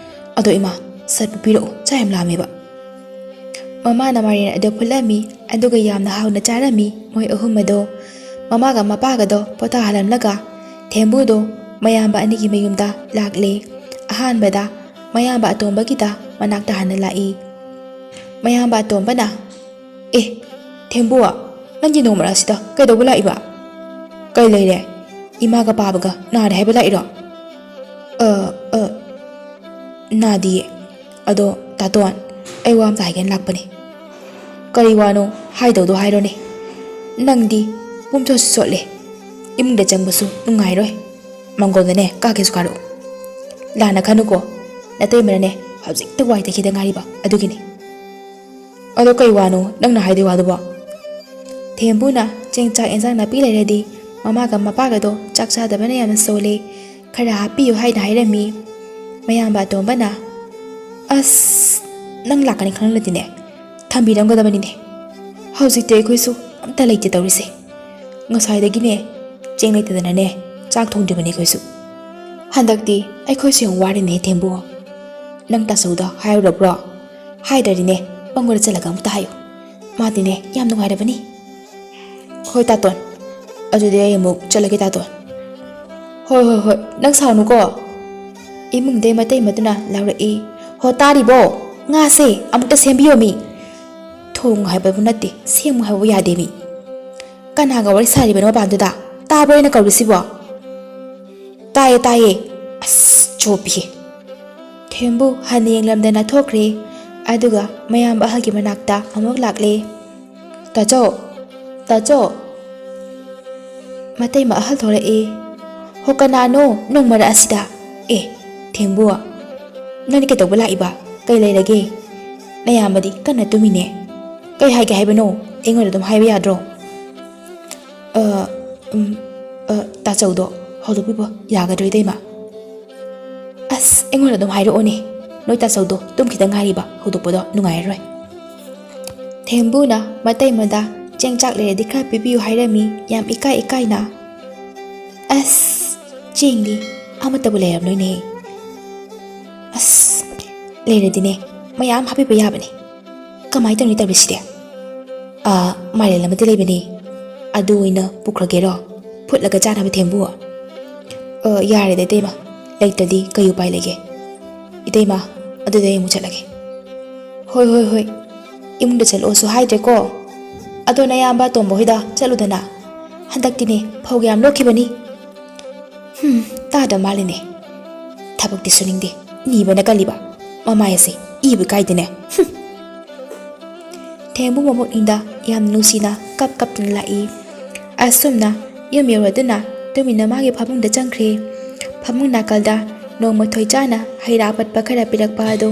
ꯑꯗꯣ ꯏꯃꯥ, ꯁꯠꯄꯨ ꯄꯤꯔꯛꯑꯣ, ꯆꯥꯛ ꯌꯥꯝ ꯂꯥꯝꯃꯦꯕ꯫ ꯃꯃꯥꯅ ꯃꯥꯏꯔꯦꯟ ꯑꯗꯨ ꯐꯨꯠꯂꯝꯃꯤ, ꯑꯗꯨꯒ ꯌꯥꯝꯅ ꯍꯥꯎꯅ ꯆꯥꯔꯝꯃꯤ ꯃꯣꯏ ꯑꯍꯨꯝ ꯑꯗꯣ꯫ ꯃꯃꯥꯒ ꯃꯄꯥꯒꯗꯣ ꯄꯣꯊꯥꯍꯜꯂꯝꯂꯒ ꯊꯦꯝꯕꯨꯗꯣ ꯃꯌꯥꯝꯕ ꯑꯅꯤꯒꯤ ꯃꯌꯨꯝꯗ ꯂꯥꯛꯂꯦ꯫ ꯑꯍꯥꯟꯕꯗ ꯃꯌꯥꯝꯕ ꯑꯇꯣꯝꯕꯒꯤꯗ ꯃꯅꯥꯛꯇ ꯍꯥꯟꯅ ꯂꯥꯛꯏ꯫ ꯃꯌꯥꯝꯕ ꯑꯇꯣꯝꯕꯅ, "ꯑꯦ, ꯊꯦꯝꯕꯨ, ꯅꯪꯒꯤ ꯅꯣꯡꯃꯔꯥ ꯑꯁꯤꯗ ꯀꯩꯗꯧꯕ ꯂꯥꯛꯏꯕ? ꯀꯩ ꯂꯩꯔꯦ? ꯏꯃꯥꯒ ꯄꯥꯕꯒ ꯅꯥꯔꯦ ꯍꯥꯏꯕ ꯂꯥꯛꯏꯔꯣ?" "ꯑ, ꯑ, ꯅꯥꯗꯤꯌꯦ꯫ ꯑꯗꯣ ꯇꯥꯇꯣꯟ, ꯑꯩ ꯋꯥ ꯑꯝꯇ ꯍꯥꯏꯒꯦꯅ ꯂꯥꯛꯄꯅꯦ꯫" "ꯀꯔꯤ ꯋꯥꯅꯣ? ꯍꯥꯏꯗꯧꯗꯣ ꯍꯥꯏꯔꯣꯅꯦ꯫ ꯅꯪꯗꯤ ꯄꯨꯝꯆꯣꯠꯁꯨ ꯆꯣꯠꯂꯦ꯫ ꯏꯃꯨꯡꯗ ꯆꯪꯕꯁꯨ ꯅꯨꯡꯉꯥꯏꯔꯣꯏ꯫ ꯃꯥꯡꯒꯣꯜꯗꯅꯦ ꯀꯥꯈꯤꯁꯨ ꯀꯥꯔꯛꯎ꯫ ꯂꯥꯟꯅ ꯈꯟꯅꯨꯀꯣ꯫ ꯅꯇꯩꯃꯅꯅꯦ ꯍꯧꯖꯤꯛꯇ ꯋꯥꯏ ꯇꯩꯈꯤꯗ ꯉꯥꯏꯔꯤꯕ ꯑꯗꯨꯒꯤꯅꯤ꯫" "ꯑꯗꯣ ꯀꯩ ꯋꯥꯅꯣ ꯅꯪꯅ ꯍꯥꯏꯗꯣꯏ ꯋꯥꯗꯨꯕꯣ?" ꯊꯦꯝꯕꯨꯅ ꯆꯦꯡ ꯆꯥꯛ ꯑꯦꯟꯖꯥꯡ ꯅꯥꯄꯤ ꯂꯩꯔꯗꯤ ꯃꯃꯥꯒ ꯃꯄꯥꯒꯗꯣ ꯆꯥꯛ ꯆꯥꯗꯕꯅ ꯌꯥꯝꯅ ꯁꯣꯜꯂꯦ, ꯈꯔ ꯍꯥꯞꯄꯤꯌꯨ ꯍꯥꯏꯅ ꯍꯥꯏꯔꯝꯃꯤ꯫ ꯃꯌꯥꯝꯕ ꯑꯇꯣꯝꯕꯅ, "ꯑꯁ, ꯅꯪ ꯂꯥꯛꯀꯅꯤ ꯈꯪꯂꯗꯤꯅꯦ, ꯊꯝꯕꯤꯔꯝꯒꯗꯕꯅꯤꯅꯦ꯫ ꯍꯧꯖꯤꯛꯇꯤ ꯑꯩꯈꯣꯏꯁꯨ ꯑꯝꯇ ꯂꯩꯇꯦ ꯇꯧꯔꯤꯁꯦ꯫ ꯉꯁꯥꯏꯗꯒꯤꯅꯦ ꯆꯦꯡ ꯂꯩꯇꯗꯅꯅꯦ ꯆꯥꯛ ꯊꯣꯡꯗ꯭ꯔꯤꯕꯅꯤ ꯑꯩꯈꯣꯏꯁꯨ꯫ ꯍꯟꯗꯛꯇꯤ ꯑꯩꯈꯣꯏꯁꯨ ꯌꯥꯝ ꯋꯥꯔꯦꯅꯦ ꯊꯦꯝꯕꯨ꯫ ꯅꯪ ꯇꯥꯆꯧꯗ ꯍꯥꯏꯔꯨꯔꯕ꯭ꯔꯣ? ꯍꯥꯏꯗ꯭ꯔꯗꯤꯅꯦ ꯄꯪꯒꯣꯏꯗ ꯆꯠꯂꯒ ꯑꯃꯨꯛꯇ ꯍꯥꯏꯌꯨ꯫ ꯃꯥꯗꯤꯅꯦ ꯌꯥꯝ ꯅꯨꯡꯉꯥꯏꯔꯕꯅꯤ꯫" "ꯍꯣꯏ ꯇꯥꯇꯣꯟ, ꯑꯗꯨꯗꯤ ꯑꯩ ꯑꯃꯨꯛ ꯆꯠꯂꯒꯦ ꯇꯥꯇꯣꯟ꯫" "ꯍꯣꯏ, ꯍꯣꯏ, ꯍꯣꯏ, ꯅꯪ ꯁꯥꯎꯅꯨꯀꯣ꯫" ꯏꯃꯨꯡꯗꯩ ꯃꯇꯩꯃꯗꯨꯅ ꯂꯥꯎꯔꯛꯏ, "ꯍꯣ ꯇꯥꯔꯤꯕꯣ? ꯉꯥꯁꯦ ꯑꯃꯨꯛꯇ ꯁꯦꯝꯕꯤꯌꯣꯃꯤ꯫ ꯊꯣꯡꯉꯨ ꯍꯥꯏꯕꯕꯨ ꯅꯠꯇꯦ, ꯁꯦꯝꯃꯨ ꯍꯥꯏꯕꯕꯨ ꯌꯥꯗꯦꯃꯤ꯫ ꯀꯅꯥꯒ ꯋꯥꯔꯤ ꯁꯥꯔꯤꯕꯅꯣ ꯃꯄꯥꯟꯗꯨꯗ? ꯇꯥꯕ꯭ꯔꯣ ꯑꯩꯅ ꯀꯧꯔꯤꯁꯤꯕꯣ?" "ꯇꯥꯏꯌꯦ, ꯇꯥꯏꯌꯦ꯫ ꯑꯁ, ꯆꯣꯞꯄꯤꯍꯦ꯫" ꯊꯦꯝꯕꯨ ꯍꯟꯅ ꯌꯦꯡꯂꯝꯗꯅ ꯊꯣꯛꯈ꯭ꯔꯦ꯫ ꯑꯗꯨꯒ ꯃꯌꯥꯝꯕ ꯑꯍꯜꯒꯤ ꯃꯅꯥꯛꯇ ꯑꯃꯨꯛ ꯂꯥꯛꯂꯦ꯫ "ꯇꯥꯆꯧ, ꯇꯥꯆꯧ꯫" ꯃꯇꯩꯃ ꯑꯍꯜ ꯊꯣꯛꯂꯛꯑꯦ꯫ "ꯍꯣ, ꯀꯅꯥꯅꯣ ꯅꯪ ꯃꯔꯛ ꯑꯁꯤꯗ? ꯑꯦ, ꯊꯦꯝꯕꯨ, ꯅꯪꯗꯤ ꯀꯩꯗꯧꯕ ꯂꯥꯛꯏꯕ? ꯀꯩ ꯂꯩꯔꯒꯦ? ꯅꯌꯥꯝꯕꯗꯤ ꯀꯟꯅ ꯇꯨꯝꯃꯤꯅꯦ꯫ ꯀꯩ ꯍꯥꯏꯒꯦ ꯍꯥꯏꯕꯅꯣ? ꯑꯩꯉꯣꯟꯗ ꯑꯗꯨꯝ ꯍꯥꯏꯕ ꯌꯥꯗ꯭ꯔꯣ?" "ꯑ, ꯎꯝ, ꯑ, ꯇꯥꯆꯧꯗꯣ ꯍꯧꯗꯣꯛꯄꯤꯕ ꯌꯥꯒꯗ꯭ꯔꯣ, ꯏꯇꯩꯃ?" "ꯑꯁ, ꯑꯩꯉꯣꯟꯗ ꯑꯗꯨꯝ ꯍꯥꯏꯔꯛꯑꯣꯅꯦ꯫ ꯅꯣꯏ ꯇꯥꯆꯧꯗꯣ ꯇꯨꯝꯈꯤꯗ ꯉꯥꯏꯔꯤꯕ, ꯍꯧꯗꯣꯛꯄꯗꯣ ꯅꯨꯡꯉꯥꯏꯔꯔꯣꯏ꯫" ꯊꯦꯝꯕꯨꯅ ꯃꯇꯩꯃꯗ ꯆꯦꯡ ꯆꯥꯛ ꯂꯩꯔꯗꯤ ꯈꯔ ꯄꯤꯕꯤꯌꯨ ꯍꯥꯏꯔꯝꯃꯤ, ꯌꯥꯝ ꯏꯀꯥꯏ ꯏꯀꯥꯏꯅ꯫ ꯑꯁ, ꯆꯦꯡꯗꯤ ꯑꯃꯠꯇꯕꯨ ꯂꯩꯔꯝꯂꯣꯏꯅꯦ꯫ ꯑꯁ, ꯂꯩꯔꯗꯤꯅꯦ, ꯃꯌꯥꯝ ꯍꯥꯞꯄꯤꯕ ꯌꯥꯕꯅꯦ꯫ ꯀꯃꯥꯏꯅ ꯇꯧꯅꯤ ꯇꯧꯔꯤꯁꯤꯗꯤ? ꯑꯥ, ꯃꯥꯏꯔꯦꯟ ꯑꯃꯗꯤ ꯂꯩꯕꯅꯦ, ꯑꯗꯨ ꯑꯣꯏꯅ ꯄꯨꯈ꯭ꯔꯒꯦꯔꯣ? ꯐꯨꯠꯂꯒ ꯆꯥꯅꯕ ꯊꯦꯝꯕꯨ꯫ ꯑ, ꯌꯥꯔꯦꯗ ꯏꯇꯩꯃ, ꯂꯩꯇ꯭ꯔꯗꯤ ꯀꯩ ꯎꯄꯥꯏ ꯂꯩꯒꯦ? ꯏꯇꯩꯃ, ꯑꯗꯨꯗꯤ ꯑꯩ ꯑꯃꯨꯛ ꯆꯠꯂꯒꯦ꯫ ꯍꯣꯏ, ꯍꯣꯏ, ꯍꯣꯏ, ꯏꯃꯨꯡꯗ ꯆꯠꯂꯣꯁꯨ ꯍꯥꯏꯗ꯭ꯔꯦꯀꯣ꯫ ꯑꯗꯣ ꯅꯌꯥꯝꯕ ꯇꯣꯝꯕ ꯍꯣꯏꯗ ꯆꯠꯂꯨꯗꯅ꯫ ꯍꯟꯗꯛꯇꯤꯅꯦ ꯐꯧꯒ ꯌꯥꯝ ꯂꯣꯛꯈꯤꯕꯅꯤ꯫ ꯍꯨꯝ, ꯇꯥꯗ ꯃꯥꯜꯂꯤꯅꯦ꯫ ꯊꯕꯛꯇꯤ ꯁꯨꯅꯤꯡꯗꯦ, ꯅꯤꯕꯅ ꯀꯜꯂꯤꯕ꯫ ꯃꯃꯥꯏ ꯑꯁꯤ ꯏꯕ ꯀꯥꯏꯗꯦꯅꯦ꯫ ꯍꯨꯝ꯫ ꯊꯦꯝꯕꯨ ꯃꯕꯨꯛꯅꯤꯡꯗ ꯌꯥꯝ ꯅꯨꯡꯁꯤꯅ ꯀꯞ ꯀꯞꯇꯨꯅ ꯂꯥꯛꯏ꯫ ꯑꯁꯨꯝꯅ ꯌꯨꯝ ꯌꯧꯔꯗꯨꯅ ꯇꯨꯃꯤꯟꯅ ꯃꯥꯒꯤ ꯐꯃꯨꯡꯗ ꯆꯪꯈ꯭ꯔꯦ꯫ ꯐꯃꯨꯡ ꯅꯥꯀꯜꯗ ꯅꯣꯡꯃ ꯊꯣꯏꯆꯥꯅ ꯍꯩ ꯔꯥ ꯑꯄꯠꯄ ꯈꯔ ꯄꯤꯔꯛꯄ ꯑꯗꯨ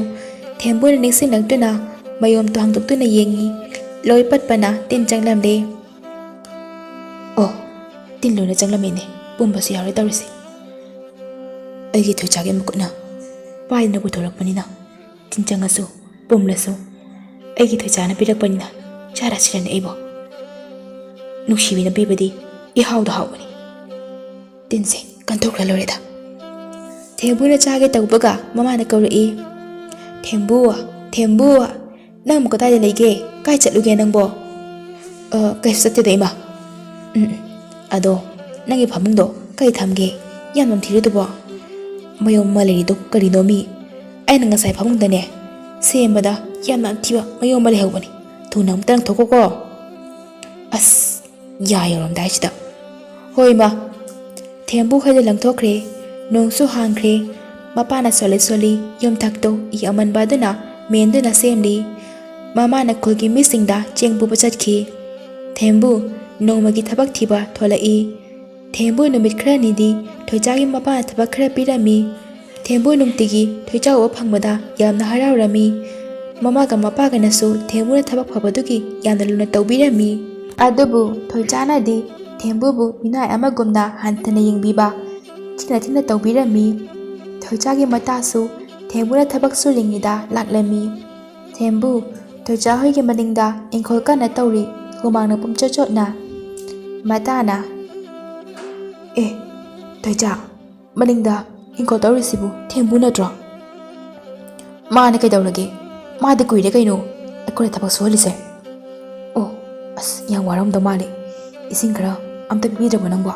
ꯊꯦꯝꯕꯨꯅ ꯅꯤꯡꯁꯤꯡꯂꯛꯇꯨꯅ ꯃꯌꯣꯝꯇꯣ ꯍꯥꯡꯗꯣꯛꯇꯨꯅ ꯌꯦꯡꯉꯤ꯫ ꯂꯣꯏ ꯄꯠꯄꯅ ꯇꯤꯟ ꯆꯪꯂꯝꯂꯦ꯫ ꯑꯣ, ꯇꯤꯟ ꯂꯣꯏꯅ ꯆꯪꯂꯝꯃꯦꯅꯦ, ꯄꯨꯝꯕꯁꯨ ꯌꯥꯎꯔꯦ ꯇꯧꯔꯤꯁꯦ꯫ ꯑꯩꯒꯤ ꯊꯣꯏꯆꯥꯒꯤ ꯃꯈꯨꯠꯅ ꯄꯥꯏꯗꯅ ꯄꯨꯊꯣꯔꯛꯄꯅꯤꯅ ꯇꯤꯟ ꯆꯪꯉꯁꯨ ꯄꯨꯝꯂꯁꯨ ꯑꯩꯒꯤ ꯊꯣꯏꯆꯥꯅ ꯄꯤꯔꯛꯄꯅꯤꯅ ꯆꯥꯔꯁꯤꯔꯅꯦ ꯑꯩꯕꯣ꯫ ꯅꯨꯡꯁꯤꯕꯤꯅ ꯄꯤꯕꯗꯤ ꯏꯍꯥꯎꯗ ꯍꯥꯎꯕꯅꯤ꯫ ꯇꯤꯟꯁꯦ ꯀꯟꯊꯣꯛꯈ꯭ꯔ ꯂꯣꯏꯔꯦꯗ꯫ ꯊꯦꯝꯕꯨꯅ ꯆꯥꯒꯦ ꯇꯧꯕꯒ ꯃꯃꯥꯅ ꯀꯧꯔꯛꯏ, "ꯊꯦꯝꯕꯨ, ꯊꯦꯝꯕꯨ, ꯅꯪꯕꯨ ꯀꯗꯥꯏꯗ ꯂꯩꯒꯦ? ꯀꯥꯏ ꯆꯠꯂꯨꯒꯦ ꯅꯪꯕꯣ?" "ꯑ, ꯀꯩꯁꯨ ꯆꯠꯇꯦꯗ ꯏꯃꯥ꯫ ꯎꯝ, ꯎꯝ꯫ ꯑꯗꯣ ꯅꯪꯒꯤ ꯐꯃꯨꯡꯗꯣ ꯀꯩ ꯊꯝꯒꯦ? ꯌꯥꯝ ꯅꯝꯊꯤꯔꯤꯗꯨꯕꯣ? ꯃꯌꯣꯝ ꯑꯃ ꯂꯩꯔꯤꯗꯣ ꯀꯔꯤꯅꯣꯃꯤ? ꯑꯩꯅ ꯉꯁꯥꯏ ꯐꯃꯨꯡꯗꯅꯦ ꯁꯦꯝꯕꯗ ꯌꯥꯝ ꯅꯝꯊꯤꯕ ꯃꯌꯣꯝ ꯑꯃ ꯂꯩꯍꯧꯕꯅꯤ꯫ ꯊꯨꯅ ꯑꯃꯨꯛꯇ ꯂꯪꯊꯣꯛꯈꯣꯀꯣ꯫" ꯑꯁ, ꯌꯥ ꯌꯧꯔꯝꯗꯥꯏꯁꯤꯗ꯫ "ꯍꯣꯏ ꯏꯃꯥ꯫" ꯊꯦꯝꯕꯨ ꯈꯔꯗ ꯂꯪꯊꯣꯛꯈ꯭ꯔꯦ꯫ ꯅꯣꯡꯁꯨ ꯍꯥꯡꯈ꯭ꯔꯦ꯫ ꯃꯄꯥꯅ ꯁꯣꯜꯂꯤ ꯁꯣꯜꯂꯤ ꯌꯨꯝꯊꯛꯇꯨ ꯏ ꯑꯃꯟꯕ ꯑꯗꯨꯅ ꯃꯦꯟꯗꯨꯅ ꯁꯦꯝꯂꯤ꯫ ꯃꯃꯥꯅ ꯈꯨꯜꯒꯤ ꯃꯤꯁꯤꯡꯗ ꯆꯦꯡ ꯄꯨꯕ ꯆꯠꯈꯤ꯫ ꯊꯦꯝꯕꯨ ꯅꯣꯡꯃꯒꯤ ꯊꯕꯛ ꯊꯤꯕ ꯊꯣꯛꯂꯛꯏ꯫ ꯊꯦꯝꯕꯨ ꯅꯨꯃꯤꯠ ꯈꯔꯅꯤꯗꯤ ꯊꯣꯏꯆꯥꯒꯤ ꯃꯄꯥꯅ ꯊꯕꯛ ꯈꯔ ꯄꯤꯔꯝꯃꯤ꯫ ꯊꯦꯝꯕꯨ ꯅꯨꯡꯇꯤꯒꯤ ꯊꯣꯏꯆꯥ ꯎꯕ ꯐꯪꯕꯗ ꯌꯥꯝꯅ ꯍꯔꯥꯎꯔꯝꯃꯤ꯫ ꯃꯃꯥꯒ ꯃꯄꯥꯒꯅꯁꯨ ꯊꯦꯝꯕꯨꯅ ꯊꯕꯛ ꯐꯕꯗꯨꯒꯤ ꯌꯥꯝꯅ ꯂꯨꯅ ꯇꯧꯕꯤꯔꯝꯃꯤ꯫ ꯑꯗꯨꯕꯨ ꯊꯣꯏꯆꯥꯅꯗꯤ ꯊꯦꯝꯕꯨꯕꯨ ꯃꯤꯅꯥꯏ ꯑꯃꯒꯨꯝꯅ ꯍꯟꯊꯅ ꯌꯦꯡꯕꯤꯕ, ꯊꯤꯅ ꯊꯤꯅ ꯇꯧꯕꯤꯔꯝꯃꯤ꯫ ꯊꯣꯏꯆꯥꯒꯤ ꯃꯇꯥꯁꯨ ꯊꯦꯝꯕꯨꯅ ꯊꯕꯛ ꯁꯨꯔꯤꯉꯩꯗ ꯂꯥꯛꯂꯝꯃꯤ꯫ "ꯊꯦꯝꯕꯨ, ꯊꯣꯏꯆꯥ ꯍꯣꯏꯒꯤ ꯃꯅꯤꯡꯗ ꯏꯪꯈꯣꯜ ꯀꯟꯅ ꯇꯧꯔꯤ꯫ ꯍꯨꯃꯥꯡꯅ ꯄꯨꯝꯆꯣꯠ ꯆꯣꯠꯅ꯫ ꯃꯇꯥꯅ, "ꯑꯦ, ꯊꯣꯏꯆꯥ, ꯃꯅꯤꯡꯗ ꯏꯪꯈꯣꯜ ꯇꯧꯔꯤꯁꯤꯕꯨ ꯊꯦꯝꯕꯨ ꯅꯠꯇ꯭ꯔꯣ? ꯃꯥꯅ ꯀꯩꯗꯧꯔꯒꯦ? ꯃꯥꯗꯤ ꯀꯨꯏꯔꯦ ꯀꯩꯅꯣ ꯑꯩꯈꯣꯏꯅ ꯊꯕꯛ ꯁꯨꯍꯜꯂꯤꯁꯦ꯫ ꯑꯣ, ꯑꯁ, ꯌꯥꯝ ꯋꯥꯔꯝꯗꯧ ꯃꯥꯜꯂꯦ꯫ ꯏꯁꯤꯡ ꯈꯔ ꯑꯝꯇ ꯄꯤꯕꯤꯗ꯭ꯔꯕꯣ ꯅꯪꯕꯣ?"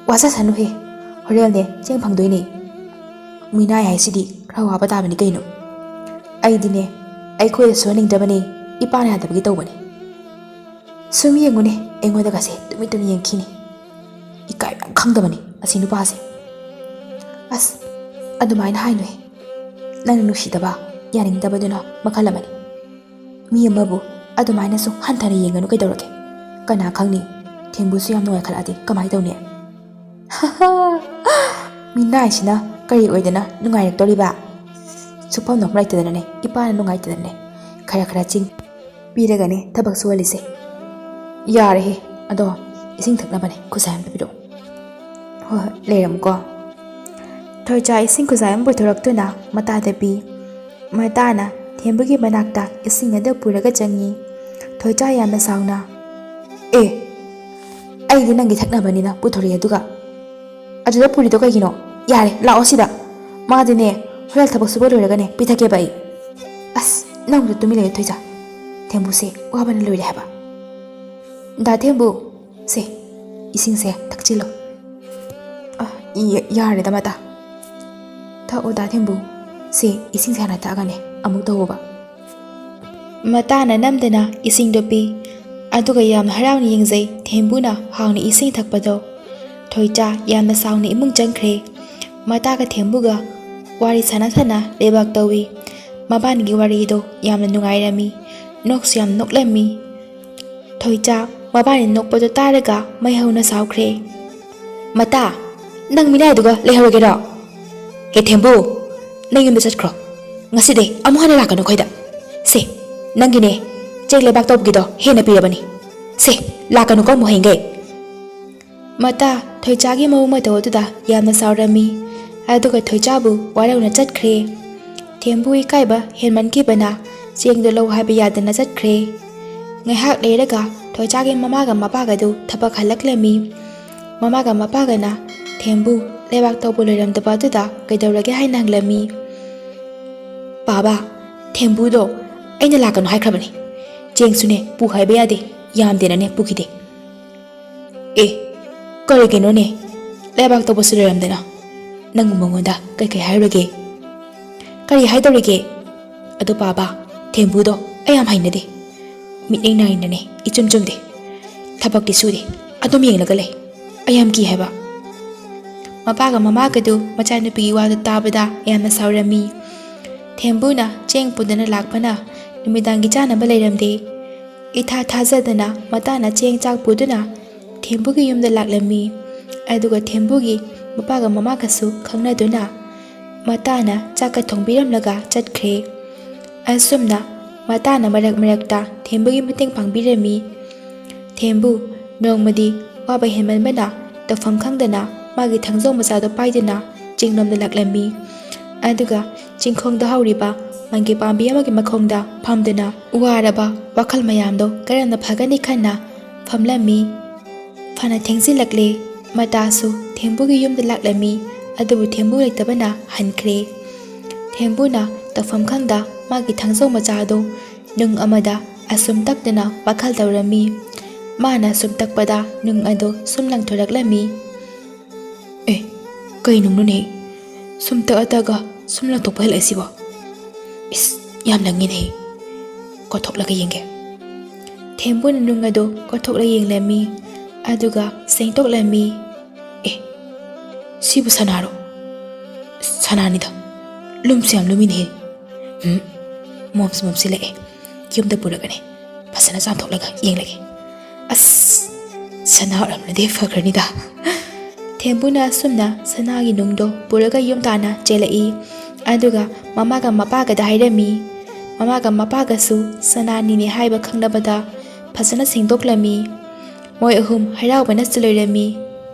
"ꯋꯥꯖꯁꯅꯨꯍꯦ, ꯍꯣꯔꯦꯟꯅꯦ ꯆꯦꯡ ꯐꯪꯗꯣꯏꯅꯦ꯫ ꯃꯤꯅꯥꯏ ꯍꯥꯏꯁꯤꯗꯤ ꯈꯔ ꯋꯥꯕ ꯇꯥꯕꯅꯤ ꯀꯩꯅꯣ꯫ ꯑꯩꯗꯤꯅꯦ, ꯑꯩꯈꯣꯏꯗ ꯁꯨꯍꯟꯅꯤꯡꯗ꯭ꯔꯕꯅꯦ, ꯏꯄꯥꯅ ꯌꯥꯗꯕꯒꯤ ꯇꯧꯕꯅꯦ꯫ ꯁꯨꯝ ꯌꯦꯡꯉꯨꯅꯦ, ꯑꯩꯉꯣꯟꯗꯒꯁꯦ ꯇꯨꯃꯤꯟ ꯇꯨꯃꯤꯟ ꯌꯦꯡꯈꯤꯅꯤ꯫ ꯏꯀꯥꯏꯕ ꯌꯥꯝ ꯈꯪꯗꯕꯅꯤ ꯑꯁꯤ ꯅꯨꯄꯥꯁꯦ꯫" "ꯑꯁ, ꯑꯗꯨꯃꯥꯏꯅ ꯍꯥꯏꯅꯨꯍꯦ꯫ ꯅꯪꯅ ꯅꯨꯡꯁꯤꯗꯕ, ꯌꯥꯅꯤꯡꯗꯕꯗꯨꯅ ꯃꯈꯜ ꯑꯃꯅꯤ꯫ ꯃꯤ ꯑꯃꯕꯨ ꯑꯗꯨꯃꯥꯏꯅꯁꯨ ꯍꯟꯊꯅ ꯌꯦꯡꯒꯅꯨ ꯀꯩꯗꯧꯔꯒꯦ? ꯀꯅꯥ ꯈꯪꯅꯤ, ꯊꯦꯝꯕꯨꯁꯨ ꯌꯥꯝ ꯅꯨꯡꯉꯥꯏꯈꯠꯂꯛꯑꯗꯤ ꯀꯃꯥꯏꯅ ꯇꯧꯅꯤ?" "ꯃꯤꯅꯥꯏꯁꯤꯅ ꯀꯔꯤ ꯑꯣꯏꯗꯅ ꯅꯨꯡꯉꯥꯏꯔꯛꯇꯣꯔꯤꯕ? ꯁꯨꯐꯝ ꯅꯣꯐꯝ ꯂꯩꯇꯗꯅꯅꯦ, ꯏꯄꯥꯅ ꯅꯨꯡꯉꯥꯏꯇꯗꯅꯅꯦ ꯈꯔ ꯈꯔ ꯆꯤꯡ ꯄꯤꯔꯒꯅꯦ ꯊꯕꯛ ꯁꯨꯍꯜꯂꯤꯁꯦ꯫ ꯌꯥꯔꯦꯍꯦ, ꯑꯗꯣ ꯏꯁꯤꯡ ꯊꯛꯅꯕꯅꯦ ꯈꯨꯖꯥꯏ ꯑꯝꯇ ꯄꯤꯔꯛꯑꯣ꯫" "ꯍꯣꯏ ꯍꯣꯏ, ꯂꯩꯔꯝꯃꯨꯀꯣ꯫" ꯊꯣꯏꯆꯥ ꯏꯁꯤꯡ ꯈꯨꯖꯥꯏ ꯑꯃ ꯄꯨꯊꯣꯔꯛꯇꯨꯅ ꯃꯇꯥꯗ ꯄꯤ꯫ ꯃꯇꯥꯅ ꯊꯦꯝꯕꯨꯒꯤ ꯃꯅꯥꯛꯇ ꯏꯁꯤꯡ ꯑꯗꯨ ꯄꯨꯔꯒ ꯆꯪꯉꯤ꯫ ꯊꯣꯏꯆꯥ ꯌꯥꯝꯅ ꯁꯥꯎꯅ, "ꯑꯦ, ꯑꯩꯗꯤ ꯅꯪꯒꯤ ꯊꯛꯅꯕꯅꯤꯅ ꯄꯨꯊꯣꯔꯛꯑꯦ, ꯑꯗꯨꯒ ꯑꯗꯨꯗ ꯄꯨꯔꯤꯗꯣ ꯀꯩꯒꯤꯅꯣ? ꯌꯥꯔꯦ, ꯂꯥꯛꯑꯣ ꯁꯤꯗ꯫ ꯃꯥꯗꯤꯅꯦ, ꯍꯣꯔꯦꯟ ꯊꯕꯛ ꯁꯨꯕ ꯂꯣꯏꯔꯒꯅꯦ ꯄꯤꯊꯛꯀꯦꯕ ꯑꯩ꯫" "ꯑꯁ, ꯅꯪꯕꯨꯗ ꯇꯨꯃꯤꯟ ꯂꯩꯌꯨ ꯊꯣꯏꯆꯥ꯫ ꯊꯦꯝꯕꯨꯁꯦ ꯋꯥꯕꯅ ꯂꯣꯏꯔꯦ ꯍꯥꯏꯕ꯫ ꯗꯥ ꯊꯦꯝꯕꯨ, ꯁꯦ, ꯏꯁꯤꯡꯁꯦ ꯊꯛꯆꯤꯜꯂꯣ꯫" "ꯑ, ꯌꯥꯔꯦꯗ ꯃꯇꯥ꯫ ꯊꯛꯑꯣ ꯗꯥ ꯊꯦꯝꯕꯨ꯫ ꯁꯦ, ꯏꯁꯤꯡꯁꯦ ꯍꯥꯟꯅ ꯊꯛꯑꯒꯅꯦ ꯑꯃꯨꯛ ꯇꯧꯋꯣꯕ꯫" ꯃꯇꯥꯅ ꯅꯝꯗꯅ ꯏꯁꯤꯡꯗꯣ ꯄꯤ꯫ ꯑꯗꯨꯒ ꯌꯥꯝꯅ ꯍꯔꯥꯎꯅ ꯌꯦꯡꯖꯩ ꯊꯦꯝꯕꯨꯅ ꯍꯥꯎꯅ ꯏꯁꯤꯡ ꯊꯛꯄꯗꯣ꯫ ꯊꯣꯏꯆꯥ ꯌꯥꯝꯅ ꯁꯥꯎꯅ ꯏꯃꯨꯡ ꯆꯪꯈ꯭ꯔꯦ꯫ ꯃꯇꯥꯒ ꯊꯦꯝꯕꯨꯒ ꯋꯥꯔꯤ ꯁꯥꯟꯅ ꯁꯥꯟꯅ ꯂꯩꯕꯥꯛ ꯇꯧꯏ꯫ ꯃꯕꯥꯅꯤꯒꯤ ꯋꯥꯔꯤꯗꯣ ꯌꯥꯝꯅ ꯅꯨꯡꯉꯥꯏꯔꯝꯃꯤ꯫ ꯅꯣꯛꯁꯨ ꯌꯥꯝ ꯅꯣꯛꯂꯝꯃꯤ꯫ ꯊꯣꯏꯆꯥ ꯃꯕꯥꯅꯤ ꯅꯣꯛꯄꯗꯣ ꯇꯥꯔꯒ ꯃꯩ ꯍꯧꯅ ꯁꯥꯎꯈ꯭ꯔꯦ꯫ "ꯃꯇꯥ, ꯅꯪ ꯃꯤꯅꯥꯏꯗꯨꯒ ꯂꯩꯍꯧꯔꯒꯦꯔꯣ? ꯍꯦ ꯊꯦꯝꯕꯨ, ꯅꯪ ꯌꯨꯝꯗ ꯆꯠꯈ꯭ꯔꯣ꯫ ꯉꯁꯤꯗꯩ ꯑꯃꯨꯛ ꯍꯟꯅ ꯂꯥꯛꯀꯅꯨ ꯑꯩꯈꯣꯏꯗ꯫ ꯁꯦ, ꯅꯪꯒꯤꯅꯦ, ꯆꯦꯛ ꯂꯩꯕꯥꯛ ꯇꯧꯕꯒꯤꯗꯣ ꯍꯦꯟꯅ ꯄꯤꯔꯕꯅꯤ꯫ ꯁꯦ, ꯂꯥꯛꯀꯅꯨꯀꯣ ꯑꯃꯨꯛ ꯍꯌꯦꯡꯈꯩ꯫" ꯃꯇꯥ ꯊꯣꯏꯆꯥꯒꯤ ꯃꯑꯣꯡ ꯃꯇꯧ ꯑꯗꯨꯗ ꯌꯥꯝꯅ ꯁꯥꯎꯔꯝꯃꯤ꯫ ꯑꯗꯨꯒ ꯊꯣꯏꯆꯥꯕꯨ ꯋꯥꯔꯧꯅ ꯆꯠꯈ꯭ꯔꯦ꯫ ꯊꯦꯝꯕꯨ ꯏꯀꯥꯏꯕ ꯍꯦꯟꯃꯟꯈꯤꯕꯅ ꯆꯦꯡꯗꯣ ꯂꯧ ꯍꯥꯏꯕ ꯌꯥꯗꯅ ꯆꯠꯈ꯭ꯔꯦ꯫ ꯉꯥꯏꯍꯥꯛ ꯂꯩꯔꯒ ꯊꯣꯏꯆꯥꯒꯤ ꯃꯃꯥꯒ ꯃꯄꯥꯒꯗꯨ ꯊꯕꯛ ꯍꯜꯂꯛꯂꯝꯃꯤ꯫ ꯃꯃꯥꯒ ꯃꯄꯥꯒꯅ ꯊꯦꯝꯕꯨ ꯂꯩꯕꯥꯛ ꯇꯧꯕ ꯂꯣꯏꯔꯝꯗꯕ ꯑꯗꯨꯗ ꯀꯩꯗꯧꯔꯒꯦ ꯍꯥꯏꯅ ꯍꯪꯂꯝꯃꯤ꯫ "ꯄꯥꯕ, ꯊꯦꯝꯕꯨꯗꯣ ꯑꯩꯅ ꯂꯥꯛꯀꯅꯨ ꯍꯥꯏꯈ꯭ꯔꯕꯅꯤ꯫ ꯆꯦꯡꯁꯨꯅꯦ ꯄꯨ ꯍꯥꯏꯕ ꯌꯥꯗꯦ, ꯌꯥꯝꯗꯦꯅꯅꯦ ꯄꯨꯈꯤꯗꯦ"꯫ "ꯑꯦ, ꯀꯔꯤꯒꯤꯅꯣꯅꯦ? ꯂꯩꯕꯥꯛ ꯇꯧꯕꯁꯨ ꯂꯣꯏꯔꯝꯗꯅ ꯅꯪꯕꯨ ꯃꯉꯣꯟꯗ ꯀꯩꯀꯩ ꯍꯥꯏꯔꯨꯔꯒꯦ?" "ꯀꯔꯤ ꯍꯥꯏꯗꯧꯔꯤꯒꯦ? ꯑꯗꯣ ꯄꯥꯕ, ꯊꯦꯝꯕꯨꯗꯣ ꯑꯩ ꯌꯥꯝ ꯍꯩꯅꯗꯦ꯫ ꯃꯤꯠꯌꯦꯡ ꯅꯥꯏꯅꯅꯦ ꯏꯆꯨꯝ ꯆꯨꯝꯗꯦ꯫ ꯊꯕꯛꯇꯤ ꯁꯨꯗꯦ, ꯑꯗꯨꯝ ꯌꯦꯡꯂꯒ ꯂꯩ꯫ ꯑꯩ ꯌꯥꯝ ꯀꯤ ꯍꯥꯏꯕ"꯫ ꯃꯄꯥꯒ ꯃꯃꯥꯒꯗꯨ ꯃꯆꯥꯅꯨꯄꯤꯒꯤ ꯋꯥꯗꯨ ꯇꯥꯕꯗ ꯌꯥꯝꯅ ꯁꯥꯎꯔꯝꯃꯤ꯫ ꯊꯦꯝꯕꯨꯅ ꯆꯦꯡ ꯄꯨꯗꯨꯅ ꯂꯥꯛꯄꯅ ꯅꯨꯃꯤꯗꯥꯡꯒꯤ ꯆꯥꯅꯕ ꯂꯩꯔꯝꯗꯦ꯫ ꯏꯊꯥ ꯊꯥꯖꯗꯅ ꯃꯇꯥꯅ ꯆꯦꯡ ꯆꯥꯛ ꯄꯨꯗꯨꯅ ꯊꯦꯝꯕꯨꯒꯤ ꯌꯨꯝꯗ ꯂꯥꯛꯂꯝꯃꯤ꯫ ꯑꯗꯨꯒ ꯊꯦꯝꯕꯨꯒꯤ ꯃꯄꯥꯒ ꯃꯃꯥꯒꯁꯨ ꯈꯪꯅꯗꯨꯅ ꯃꯇꯥꯅ ꯆꯥꯛꯀ ꯊꯣꯡꯕꯤꯔꯝꯂꯒ ꯆꯠꯈ꯭ꯔꯦ꯫ ꯑꯁꯨꯝꯅ ꯃꯇꯥꯅ ꯃꯔꯛ ꯃꯔꯛꯇ ꯊꯦꯝꯕꯨꯒꯤ ꯃꯇꯦꯡ ꯄꯥꯡꯕꯤꯔꯝꯃꯤ꯫ ꯊꯦꯝꯕꯨ ꯅꯣꯡꯃꯗꯤ ꯋꯥꯕ ꯍꯦꯟꯃꯟꯕꯅ ꯇꯧꯐꯝ ꯈꯪꯗꯅ ꯃꯥꯒꯤ ꯊꯥꯡꯖꯧ ꯃꯆꯥꯗꯣ ꯄꯥꯏꯗꯨꯅ ꯆꯤꯡꯂꯣꯝꯗ ꯂꯥꯛꯂꯝꯃꯤ꯫ ꯑꯗꯨꯒ ꯆꯤꯡꯈꯣꯡꯗ ꯍꯧꯔꯤꯕ ꯃꯪꯒꯦ ꯄꯥꯝꯕꯤ ꯑꯃꯒꯤ ꯃꯈꯣꯡꯗ ꯐꯝꯗꯨꯅ ꯋꯥꯔꯕ ꯋꯥꯈꯜ ꯃꯌꯥꯝꯗꯣ ꯀꯔꯝꯅ ꯐꯒꯅꯤ ꯈꯟꯅ ꯐꯝꯂꯝꯃꯤ꯫ ꯐꯅ ꯊꯦꯡꯖꯤꯜꯂꯛꯂꯦ꯫ ꯃꯇꯥꯁꯨ ꯊꯦꯝꯕꯨꯒꯤ ꯌꯨꯝꯗ ꯂꯥꯛꯂꯝꯃꯤ, ꯑꯗꯨꯕꯨ ꯊꯦꯝꯕꯨ ꯂꯩꯇꯕꯅ ꯍꯟꯈ꯭ꯔꯦ꯫ ꯊꯦꯝꯕꯨꯅ ꯇꯧꯐꯝ ꯈꯪꯗ ꯃꯥꯒꯤ ꯊꯥꯡꯖꯧ ꯃꯆꯥꯗꯨ ꯅꯨꯡ ꯑꯃꯗ ꯑꯁꯨꯝ ꯇꯛꯇꯨꯅ ꯋꯥꯈꯜ ꯇꯧꯔꯝꯃꯤ꯫ ꯃꯥꯅ ꯁꯨꯝ ꯇꯛꯄꯗ ꯅꯨꯡ ꯑꯗꯨ ꯁꯨꯝ ꯂꯪꯊꯣꯔꯛꯂꯝꯃꯤ꯫ "ꯑꯦ, ꯀꯩ ꯅꯨꯡꯅꯣꯅꯦ? ꯁꯨꯝ ꯇꯛꯑ ꯇꯛꯑꯒ ꯁꯨꯝ ꯂꯪꯊꯣꯛꯄ ꯍꯦꯜꯂꯛꯏꯁꯤꯕꯣ? ꯏꯁ, ꯌꯥꯝ ꯂꯪꯉꯤꯅꯦ꯫ ꯀꯣꯠꯊꯣꯛꯂꯒ ꯌꯦꯡꯒꯦ"꯫ ꯊꯦꯝꯕꯨꯅ ꯅꯨꯡ ꯑꯗꯨ ꯀꯣꯠꯊꯣꯛꯂ ꯌꯦꯡꯂꯝꯃꯤ, ꯑꯗꯨꯒ ꯁꯦꯡꯗꯣꯛꯂꯝꯃꯤ꯫ "ꯑꯦ, ꯁꯤꯕꯨ ꯁꯅꯥꯔꯣ? ꯁꯅꯥꯅꯤꯗ, ꯂꯨꯝꯁꯨ ꯌꯥꯝ ꯂꯨꯝꯃꯤꯅꯦꯍꯦ꯫ ꯎꯝ, ꯃꯣꯝꯁꯨ ꯃꯣꯝꯁꯤꯜꯂꯛꯑꯦ꯫ ꯌꯨꯝꯗ ꯄꯨꯔꯒꯅꯦ ꯐꯖꯅ ꯆꯥꯝꯊꯣꯛꯂꯒ ꯌꯦꯡꯂꯒꯦ꯫ ꯑꯁ, ꯁꯅꯥ ꯑꯣꯏꯔꯝꯂꯗꯤ ꯐꯈ꯭ꯔꯅꯤꯗ"꯫ ꯊꯦꯝꯕꯨꯅ ꯑꯁꯨꯝꯅ ꯁꯅꯥꯒꯤ ꯅꯨꯡꯗꯣ ꯄꯨꯔꯒ ꯌꯨꯝ ꯇꯥꯟꯅ ꯆꯦꯜꯂꯛꯏ꯫ ꯑꯗꯨꯒ ꯃꯃꯥꯒ ꯃꯄꯥꯒꯗ ꯍꯥꯏꯔꯝꯃꯤ꯫ ꯃꯃꯥꯒ ꯃꯄꯥꯒꯁꯨ ꯁꯅꯥꯅꯤꯅꯦ ꯍꯥꯏꯕ ꯈꯪꯂꯕꯗ ꯐꯖꯅ ꯁꯦꯡꯗꯣꯛꯂꯝꯃꯤ꯫ ꯃꯣꯏ ꯑꯍꯨꯝ ꯍꯔꯥꯎꯕꯅꯁꯨ ꯂꯣꯏꯔꯝꯃꯤ꯫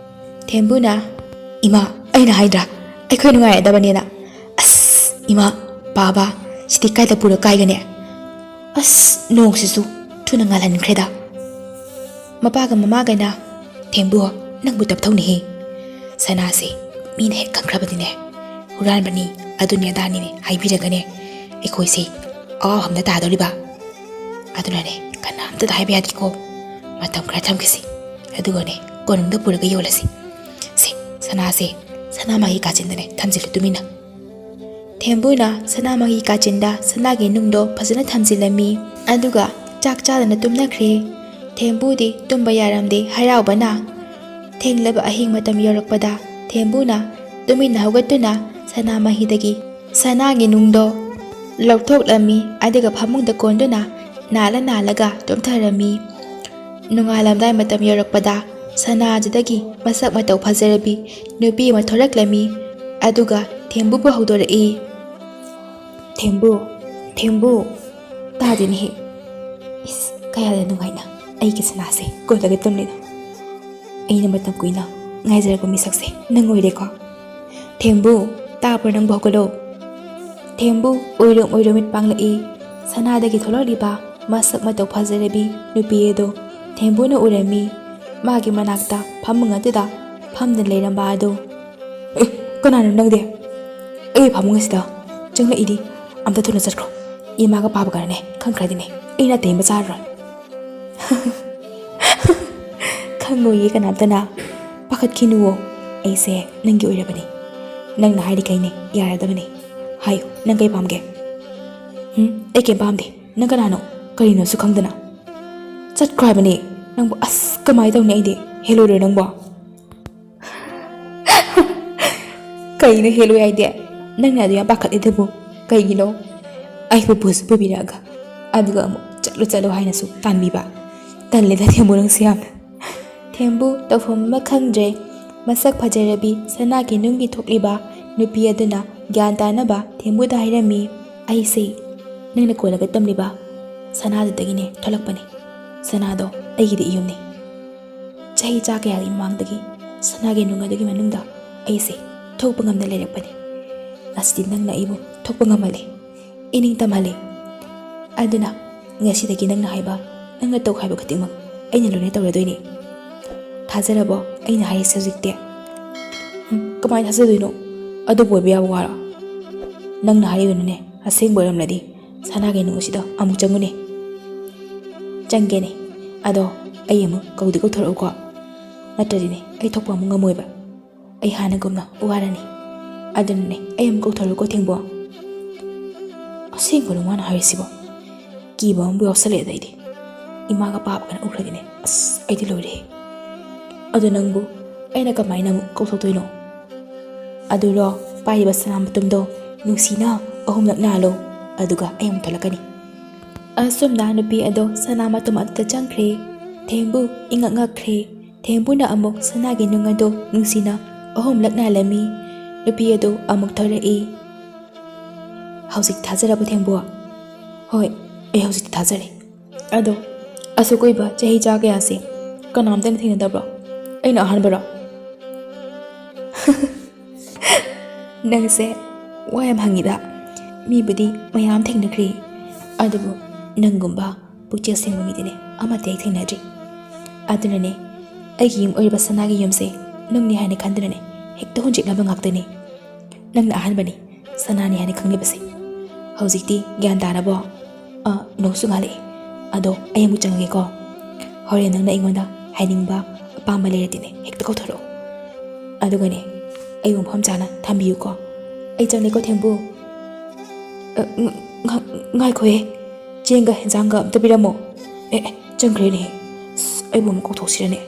ꯊꯦꯝꯕꯨꯅ, "ꯏꯃꯥ, ꯑꯩꯅ ꯍꯥꯏꯗ꯭ꯔꯥ ꯑꯩꯈꯣꯏ ꯅꯨꯡꯉꯥꯏꯔꯗꯕꯅꯦꯅ? ꯑꯁ, ꯏꯃꯥ, ꯄꯥꯕ, ꯁꯤꯗꯤ ꯀꯥꯏꯗ ꯄꯨꯔ ꯀꯥꯏꯒꯅꯤ? ꯑꯁ, ꯅꯣꯡꯁꯤꯁꯨ ꯊꯨꯅ ꯉꯥꯜꯍꯟꯈ꯭ꯔꯦꯗ꯫ ꯃꯄꯥꯒ ꯃꯃꯥꯒꯅ, "ꯊꯦꯝꯕꯨ, ꯅꯪꯕꯨ ꯇꯞꯊꯧꯅꯦꯍꯦ꯫ ꯁꯅꯥꯁꯦ ꯃꯤꯅ ꯍꯦꯛ ꯈꯪꯈ꯭ꯔꯕꯗꯤꯅꯦ, ꯍꯨꯔꯥꯟꯕꯅꯤ, ꯑꯗꯨꯅꯤ ꯑꯗꯥꯅꯤꯅꯦ ꯍꯥꯏꯕꯤꯔꯒꯅꯦ, ꯑꯩꯈꯣꯏꯁꯦ ꯑꯋꯥꯐꯝꯗ ꯇꯥꯗꯧꯔꯤꯕ꯫ ꯑꯗꯨꯅꯅꯦ, ꯀꯅꯥꯝꯇꯗ ꯍꯥꯏꯕ ꯌꯥꯗꯦꯀꯣ꯫ ꯃꯇꯝ ꯈꯔ ꯊꯝꯈꯤꯁꯤ꯫ ꯑꯗꯨꯒꯅꯦ, ꯀꯣꯅꯨꯡꯗ ꯄꯨꯔꯒ ꯌꯣꯜꯂꯁꯤ꯫ ꯁꯦ, ꯁꯅꯥꯁꯦ ꯁꯅꯥꯃꯍꯤ ꯀꯥꯆꯤꯟꯗꯅꯦ ꯊꯝꯖꯤꯜꯂꯨ ꯇꯨꯃꯤꯟꯅ꯫" ꯊꯦꯝꯕꯨꯅ ꯁꯅꯥꯃꯍꯤ ꯀꯥꯆꯤꯟꯗ ꯁꯅꯥꯒꯤ ꯅꯨꯡꯗꯣ ꯐꯖꯅ ꯊꯝꯖꯤꯜꯂꯝꯃꯤ꯫ ꯑꯗꯨꯒ ꯆꯥꯛ ꯆꯥꯗꯅ ꯇꯨꯝꯅꯈ꯭ꯔꯦ꯫ ꯊꯦꯝꯕꯨꯗꯤ ꯇꯨꯝꯕ ꯌꯥꯔꯝꯗꯦ ꯍꯔꯥꯎꯕꯅ꯫ ꯊꯦꯡꯂꯕ ꯑꯍꯤꯡ ꯃꯇꯝ ꯌꯧꯔꯛꯄꯗ ꯊꯦꯝꯕꯨꯅ ꯇꯨꯃꯤꯟꯅ ꯍꯧꯒꯠꯇꯨꯅ ꯁꯅꯥꯃꯍꯤꯗꯒꯤ ꯁꯅꯥꯒꯤ ꯅꯨꯡꯗꯣ ꯂꯧꯊꯣꯛꯂꯝꯃꯤ꯫ ꯑꯗꯨꯒ ꯐꯃꯨꯡꯗ ꯀꯣꯟꯗꯨꯅ ꯅꯥꯜꯂ ꯅꯥꯜꯂꯒ ꯇꯨꯝꯊꯔꯝꯃꯤ꯫ ꯅꯣꯡꯉꯥꯜꯂꯝꯗꯥꯏ ꯃꯇꯝ ꯌꯧꯔꯛꯄꯗ ꯁꯅꯥ ꯑꯗꯨꯗꯒꯤ ꯃꯁꯛ ꯃꯇꯧ ꯐꯖꯔꯕꯤ ꯅꯨꯄꯤ ꯑꯃ ꯊꯣꯔꯛꯂꯝꯃꯤ꯫ ꯑꯗꯨꯒ ꯊꯦꯝꯕꯨꯕꯨ ꯍꯧꯗꯣꯔꯛꯏ꯫ "ꯊꯦꯝꯕꯨ, ꯊꯦꯝꯕꯨ, ꯇꯥꯗꯦꯅꯦꯍꯦ꯫ ꯏꯁ, ꯀꯌꯥꯗ ꯅꯨꯡꯉꯥꯏꯅ ꯑꯩꯒꯤ ꯁꯅꯥꯁꯦ ꯀꯣꯜꯂꯒ ꯇꯨꯝꯂꯤꯅꯣ꯫ ꯑꯩꯅ ꯃꯇꯝ ꯀꯨꯏꯅ ꯉꯥꯏꯖꯔꯛꯄ ꯃꯤꯁꯛꯁꯦ ꯅꯪ ꯑꯣꯏꯔꯦꯀꯣ꯫ ꯊꯦꯝꯕꯨ, ꯇꯥꯕ꯭ꯔꯣ ꯅꯪꯕꯨ? ꯍꯧꯒꯠꯂꯣ꯫" ꯊꯦꯝꯕꯨ ꯎꯏꯔꯨꯝ ꯎꯏꯔꯨꯝ ꯃꯤꯠ ꯄꯥꯡꯂꯛꯏ꯫ ꯁꯅꯥꯗꯒꯤ ꯊꯣꯛꯂꯛꯂꯤꯕ ꯃꯁꯛ ꯃꯇꯧ ꯐꯖꯔꯕꯤ ꯅꯨꯄꯤ ꯑꯗꯨ ꯊꯦꯝꯕꯨꯅ ꯎꯔꯝꯃꯤ꯫ ꯃꯥꯒꯤ ꯃꯅꯥꯛꯇ ꯐꯃꯨꯡ ꯑꯗꯨꯗ ꯐꯝꯗꯨꯅ ꯂꯩꯔꯝꯕ ꯑꯗꯨ꯫ "ꯑꯦ, ꯀꯅꯥꯅꯣ ꯅꯪꯗꯤ? ꯑꯩ ꯐꯃꯨꯡ ꯑꯁꯤꯗ ꯆꯪꯂꯛꯏꯗꯤ? ꯑꯝꯇ ꯊꯨꯅ ꯆꯠꯈ꯭ꯔꯣ꯫ ꯏꯃꯥꯒ ꯄꯥꯕꯒꯅꯅꯦ ꯈꯪꯈ꯭ꯔꯗꯤꯅꯦ, ꯑꯩꯅ ꯑꯇꯦꯟꯕ ꯆꯥꯔꯔꯣꯏ꯫" "ꯈꯪꯉꯣꯏꯌꯦ ꯀꯅꯥꯝꯇꯅ꯫ ꯄꯥꯈꯠꯈꯤꯅꯨꯋꯣ꯫ ꯑꯩꯁꯦ ꯅꯪꯒꯤ ꯑꯣꯏꯔꯕꯅꯤ꯫ ꯅꯪꯅ ꯍꯥꯏꯔꯤꯈꯩꯅꯦ ꯌꯥꯔꯗꯕꯅꯤ꯫ ꯍꯥꯏꯌꯨ, ꯅꯪ ꯀꯩ ꯄꯥꯝꯒꯦ?" "ꯎꯝ, ꯑꯩ ꯀꯩꯝ ꯄꯥꯝꯗꯦ꯫ ꯅꯪ ꯀꯅꯥꯅꯣ? ꯀꯔꯤꯅꯣꯁꯨ ꯈꯪꯗꯅ ꯆꯠꯈ꯭ꯔꯣ ꯍꯥꯏꯕꯅꯦ꯫ ꯅꯪꯕꯨ ꯑꯁ ꯀꯃꯥꯏꯅ ꯇꯧꯅꯤ? ꯑꯩꯗꯤ ꯍꯦꯜꯂꯣꯏꯔꯣ ꯅꯪꯕꯣ?" "ꯀꯩꯅꯣ ꯍꯦꯜꯂꯣꯏ ꯍꯥꯏꯗꯤ? ꯅꯪꯅ ꯑꯗꯨ ꯌꯥꯝ ꯄꯥꯈꯠꯂꯤꯗꯨꯕꯨ ꯀꯩꯒꯤꯅꯣ? ꯑꯩꯕꯨ ꯄꯨꯁꯨ ꯄꯨꯕꯤꯔꯛꯑꯒ, ꯑꯗꯨꯒ ꯑꯃꯨꯛ ꯆꯠꯂꯨ ꯆꯠꯂꯨ ꯍꯥꯏꯅꯁꯨ ꯇꯥꯟꯕꯤꯕ꯫ ꯇꯜꯂꯦꯗ ꯊꯦꯝꯕꯨ ꯅꯪꯁꯦ ꯌꯥꯝꯅ꯫" ꯊꯦꯝꯕꯨ ꯇꯧꯐꯝ ꯑꯃ ꯈꯪꯗ꯭ꯔꯦ꯫ ꯃꯁꯛ ꯐꯖꯔꯕꯤ ꯁꯅꯥꯒꯤ ꯅꯨꯡꯒꯤ ꯊꯣꯛꯂꯤꯕ ꯅꯨꯄꯤ ꯑꯗꯨꯅ ꯒ꯭ꯌꯥꯟ ꯇꯥꯅꯕ ꯊꯦꯝꯕꯨꯗ ꯍꯥꯏꯔꯝꯃꯤ꯫ "ꯑꯩꯁꯦ ꯅꯪꯅ ꯀꯣꯜꯂꯒ ꯇꯝꯂꯤꯕ ꯁꯅꯥꯗꯨꯗꯒꯤꯅꯦ ꯊꯣꯛꯂꯛꯄꯅꯦ꯫ ꯁꯅꯥꯗꯣ ꯑꯩꯒꯤꯗꯤ ꯏꯌꯨꯝꯅꯦ꯫ ꯆꯍꯤ ꯆꯥ ꯀꯌꯥꯒꯤ ꯃꯃꯥꯡꯗꯒꯤ ꯁꯅꯥꯒꯤ ꯅꯨꯡ ꯑꯗꯨꯒꯤ ꯃꯅꯨꯡꯗ ꯑꯩꯁꯦ ꯊꯣꯛꯄ ꯉꯝꯗ ꯂꯩꯔꯛꯄꯅꯦ꯫ ꯉꯁꯤꯗꯤ ꯅꯪꯅ ꯑꯩꯕꯨ ꯊꯣꯛꯄ ꯉꯝꯍꯜꯂꯦ, ꯏꯅꯤꯡ ꯇꯝꯍꯜꯂꯦ꯫ ꯑꯗꯨꯅ ꯉꯁꯤꯗꯒꯤ ꯅꯪꯅ ꯍꯥꯏꯕ, ꯅꯪꯅ ꯇꯧ ꯍꯥꯏꯕ ꯈꯨꯗꯤꯡꯃꯛ ꯑꯩꯅ ꯂꯣꯏꯅ ꯇꯧꯔꯗꯣꯏꯅꯦ꯫ ꯊꯥꯖꯔꯕꯣ ꯑꯩꯅ ꯍꯥꯏꯔꯤꯁꯦ ꯍꯧꯖꯤꯛꯇꯤ? ꯎꯝ, ꯀꯃꯥꯏꯅ ꯊꯥꯖꯗꯣꯏꯅꯣ? ꯑꯗꯨꯕꯨ ꯑꯣꯏꯕ ꯌꯥꯕ ꯋꯥꯔꯣ? ꯅꯪꯅ ꯍꯥꯏꯔꯤꯕꯅꯅꯦ, ꯑꯁꯦꯡꯕ ꯑꯣꯏꯔꯝꯂꯗꯤ ꯁꯅꯥꯒꯤ ꯅꯨꯡ ꯑꯁꯤꯗ ꯑꯃꯨꯛ ꯆꯪꯉꯨꯅꯦ꯫ ꯆꯪꯒꯦꯅꯦ, ꯑꯗꯣ ꯑꯩ ꯑꯃꯨꯛ ꯀꯧꯗꯤ ꯀꯧꯊꯣꯔꯛꯎꯀꯣ, ꯅꯠꯇ꯭ꯔꯗꯤꯅꯦ ꯑꯩ ꯊꯣꯛꯄ ꯑꯃꯨꯛ ꯉꯝꯃꯣꯏꯕ꯫ ꯑꯩ ꯍꯥꯟꯅꯒꯨꯝꯅ ꯋꯥꯔꯅꯤ꯫ ꯑꯗꯨꯅꯅꯦ ꯑꯩ ꯑꯃꯨꯛ ꯀꯧꯊꯣꯔꯛꯎꯀꯣ ꯊꯦꯡꯕꯣ꯫ ꯑꯁꯦꯡꯕꯔꯣ ꯃꯥꯅ ꯍꯥꯏꯔꯤꯁꯤꯕꯣ? ꯀꯤꯕ ꯑꯃꯕꯨ ꯌꯥꯎꯁꯜꯂꯛꯑꯦꯗ ꯑꯩꯗꯤ꯫ ꯏꯃꯥꯒ ꯄꯥꯕꯒꯅ ꯎꯈ꯭ꯔꯗꯤꯅꯦ, ꯑꯁ, ꯑꯩꯗꯤ ꯂꯣꯏꯔꯦꯍꯦ꯫ ꯑꯗꯣ ꯅꯪꯕꯨ ꯑꯩꯅ ꯀꯃꯥꯏꯅ ꯑꯃꯨꯛ ꯀꯧꯊꯣꯛꯇꯣꯏꯅꯣ? ꯑꯗꯨꯔꯣ, ꯄꯥꯏꯔꯤꯕ ꯁꯅꯥ ꯃꯇꯨꯝꯗꯣ ꯅꯨꯡꯁꯤꯅ ꯑꯍꯨꯝꯂꯛ ꯅꯥꯜꯂꯣ, ꯑꯗꯨꯒ ꯑꯩ ꯑꯃꯨꯛ ꯊꯣꯛꯂꯛꯀꯅꯤ꯫ ꯑꯁꯨꯝꯅ ꯅꯨꯄꯤ ꯑꯗꯣ ꯁꯅꯥ ꯃꯇꯨꯝ ꯑꯗꯨꯗ ꯆꯪꯈ꯭ꯔꯦ꯫ ꯊꯦꯝꯕꯨ ꯏꯉꯛ ꯉꯛꯈ꯭ꯔꯦ꯫ ꯊꯦꯝꯕꯨꯅ ꯑꯃꯨꯛ ꯁꯅꯥꯒꯤ ꯅꯨꯡ ꯑꯗꯨ ꯅꯨꯡꯁꯤꯅ ꯑꯍꯨꯝꯂꯛ ꯅꯥꯜꯂꯝꯃꯤ꯫ ꯅꯨꯄꯤ ꯑꯗꯨ ꯑꯃꯨꯛ ꯊꯣꯔꯛꯏ꯫ "ꯍꯧꯖꯤꯛ ꯊꯥꯖꯔꯕ ꯊꯦꯝꯕꯨ?" "ꯍꯣꯏ, ꯑꯩ ꯍꯧꯖꯤꯛꯇꯤ ꯊꯥꯖꯔꯦ꯫ ꯑꯗꯣ ꯑꯁꯨꯛ ꯀꯨꯏꯕ ꯆꯍꯤ ꯆꯥ ꯀꯌꯥꯁꯦ ꯀꯅꯥꯝꯇꯅ ꯊꯦꯡꯅꯗꯕ꯭ꯔꯣ? ꯑꯩꯅ ꯑꯍꯥꯟꯕꯔꯣ?" "ꯅꯪꯁꯦ ꯋꯥ ꯌꯥꯝ ꯍꯪꯉꯤꯗ꯫ ꯃꯤꯕꯨꯗꯤ ꯃꯌꯥꯝ ꯊꯦꯡꯅꯈ꯭ꯔꯦ, ꯑꯗꯨꯕꯨ ꯅꯪꯒꯨꯝꯕ ꯄꯨꯛꯆꯦꯜ ꯁꯦꯡꯕ ꯃꯤꯗꯤꯅꯦ ꯑꯃꯠꯇ ꯍꯦꯛ ꯊꯦꯡꯅꯗ꯭ꯔꯤ꯫ ꯑꯗꯨꯅꯅꯦ, ꯑꯩꯒꯤ ꯌꯨꯝ ꯑꯣꯏꯔꯤꯕ ꯁꯅꯥꯒꯤ ꯌꯨꯝꯁꯦ ꯅꯪꯅꯤ ꯍꯥꯏꯅ ꯈꯟꯗꯨꯅꯅꯦ ꯍꯦꯛꯇ ꯍꯨꯟꯖꯤꯛꯅꯕ ꯉꯥꯛꯇꯅꯤ꯫ ꯅꯪꯅ ꯑꯍꯥꯟꯕꯅꯤ ꯁꯅꯥꯅꯤ ꯍꯥꯏꯅ ꯈꯪꯂꯤꯕꯁꯦ꯫ ꯍꯧꯖꯤꯛꯇꯤ ꯒ꯭ꯌꯥꯟ ꯇꯥꯔꯕꯣ?" "ꯑ, ꯅꯣꯡꯁꯨ ꯉꯥꯜꯂꯛꯑꯦ꯫ ꯑꯗꯣ ꯑꯩ ꯑꯃꯨꯛ ꯆꯪꯉꯒꯦꯀꯣ꯫ ꯍꯣꯔꯦꯟ ꯅꯪꯅ ꯑꯩꯉꯣꯟꯗ ꯍꯥꯏꯅꯤꯡꯕ ꯑꯄꯥꯝꯕ ꯂꯩꯔꯗꯤꯅꯦ ꯍꯦꯛꯇ ꯀꯧꯊꯣꯔꯛꯑꯣ꯫ ꯑꯗꯨꯒꯅꯦ, ꯑꯩꯕꯨ ꯃꯐꯝ ꯆꯥꯅ ꯊꯝꯕꯤꯌꯨꯀꯣ꯫ ꯑꯩ ꯆꯪꯂꯦꯀꯣ ꯊꯦꯝꯕꯨ꯫ ꯑ, ꯉ-, ꯉ-, ꯉꯥꯏꯈꯣꯍꯦ, ꯆꯦꯡꯒ ꯍꯦꯟꯖꯥꯡꯒ ꯑꯝꯇ ꯄꯤꯔꯝꯃꯣ꯫ ꯑꯦ, ꯑꯦ, ꯆꯪꯈ꯭ꯔꯦꯅꯦ꯫ ꯑꯁ, ꯑꯩꯕꯨ ꯑꯃꯨꯛ ꯀꯧꯊꯣꯛꯁꯤꯔꯅꯦ?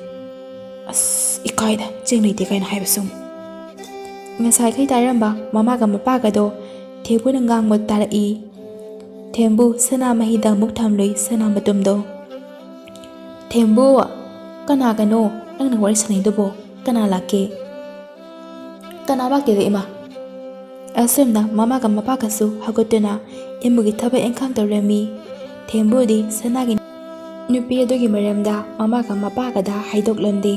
ꯑꯁ, ꯏꯀꯥꯏꯗ, ꯆꯦꯡ ꯂꯩꯇꯦ ꯀꯥꯏꯅ ꯍꯥꯏꯕꯁꯨ ꯑꯃꯨꯛ꯫ ꯉꯁꯥꯏꯈꯩ ꯇꯥꯔꯝꯕ ꯃꯃꯥꯒ ꯃꯄꯥꯒꯗꯣ ꯊꯦꯝꯕꯨꯅ ꯉꯥꯡꯕ ꯇꯥꯔꯛꯏ꯫ ꯊꯦꯝꯕꯨ ꯁꯅꯥꯃꯍꯤꯗ ꯑꯃꯨꯛ ꯊꯝꯂꯨꯏ ꯁꯅꯥ ꯃꯇꯨꯝꯗꯣ꯫ "ꯊꯦꯝꯕꯨ, ꯀꯅꯥꯒꯅꯣ ꯅꯪꯅ ꯋꯥꯔꯤ ꯁꯥꯟꯅꯩꯗꯨꯕꯣ? ꯀꯅꯥ ꯂꯥꯛꯀꯦ?" "ꯀꯅꯥ ꯂꯥꯛꯇꯦꯗ, ꯏꯃꯥ꯫" ꯑꯁꯨꯝꯅ ꯃꯃꯥꯒ ꯃꯄꯥꯒꯁꯨ ꯍꯧꯒꯠꯇꯨꯅ ꯏꯃꯨꯡꯒꯤ ꯊꯕꯛ ꯏꯪꯈꯥꯡ ꯇꯧꯔꯝꯃꯤ꯫ ꯊꯦꯝꯕꯨꯗꯤ ꯁꯅꯥꯒꯤ ꯅꯨꯄꯤ ꯑꯗꯨꯒꯤ ꯃꯔꯝꯗ ꯃꯃꯥꯒ ꯃꯄꯥꯒꯗ ꯍꯥꯏꯗꯣꯛꯂꯝꯗꯦ꯫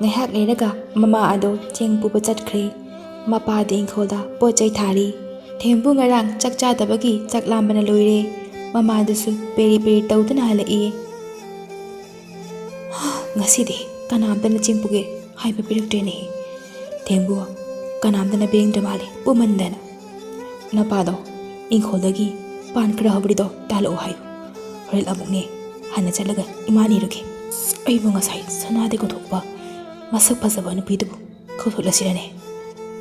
ꯉꯥꯏꯍꯥꯛ ꯂꯩꯔꯒ ꯃꯃꯥ ꯑꯗꯣ ꯆꯦꯡ ꯄꯨꯕ ꯆꯠꯈ꯭ꯔꯦ꯫ ꯃꯄꯥꯗꯤ ꯏꯪꯈꯣꯜꯗ ꯄꯣꯠ ꯆꯩ ꯊꯥꯔꯤ꯫ ꯊꯦꯝꯕꯨ ꯉꯔꯥꯡ ꯆꯥꯛ ꯆꯥꯗꯕꯒꯤ ꯆꯥꯛ ꯂꯥꯝꯕꯅ ꯂꯣꯏꯔꯦ꯫ ꯃꯃꯥꯗꯨꯁꯨ ꯄꯦꯔꯤ ꯄꯦꯔꯤ ꯇꯧꯗꯨꯅ ꯍꯜꯂꯛꯏ꯫ "ꯉꯁꯤꯗꯤ ꯀꯅꯥꯝꯇꯅ ꯆꯦꯡ ꯄꯨꯒꯦ ꯍꯥꯏꯕ ꯄꯤꯔꯛꯇ꯭ꯔꯦꯅꯦ꯫ ꯊꯦꯝꯕꯨ, ꯀꯅꯥꯝꯇꯅ ꯄꯤꯔꯛꯇ꯭ꯔ ꯃꯥꯜꯂꯦ, ꯄꯨꯃꯟꯗꯅ꯫ ꯅꯄꯥꯗꯣ ꯏꯪꯈꯣꯜꯗꯒꯤ ꯄꯥꯟ ꯈꯔ ꯍꯧꯕ꯭ꯔꯤꯗꯣ ꯇꯥꯜꯂꯛꯑꯣ ꯍꯥꯏꯌꯨ꯫ ꯍꯣꯔꯦꯟ ꯑꯃꯨꯛꯅꯦ ꯍꯥꯟꯅ ꯆꯠꯂꯒ ꯏꯃꯥ ꯅꯤꯔꯨꯒꯦ꯫ ꯑꯩꯕꯨ ꯉꯁꯥꯏ ꯁꯅꯥꯗ ꯀꯧꯊꯣꯛꯄ ꯃꯁꯛ ꯐꯖꯕ ꯅꯨꯄꯤꯗꯨꯕꯨ ꯀꯧꯊꯣꯛꯂꯁꯤꯔꯅꯦ?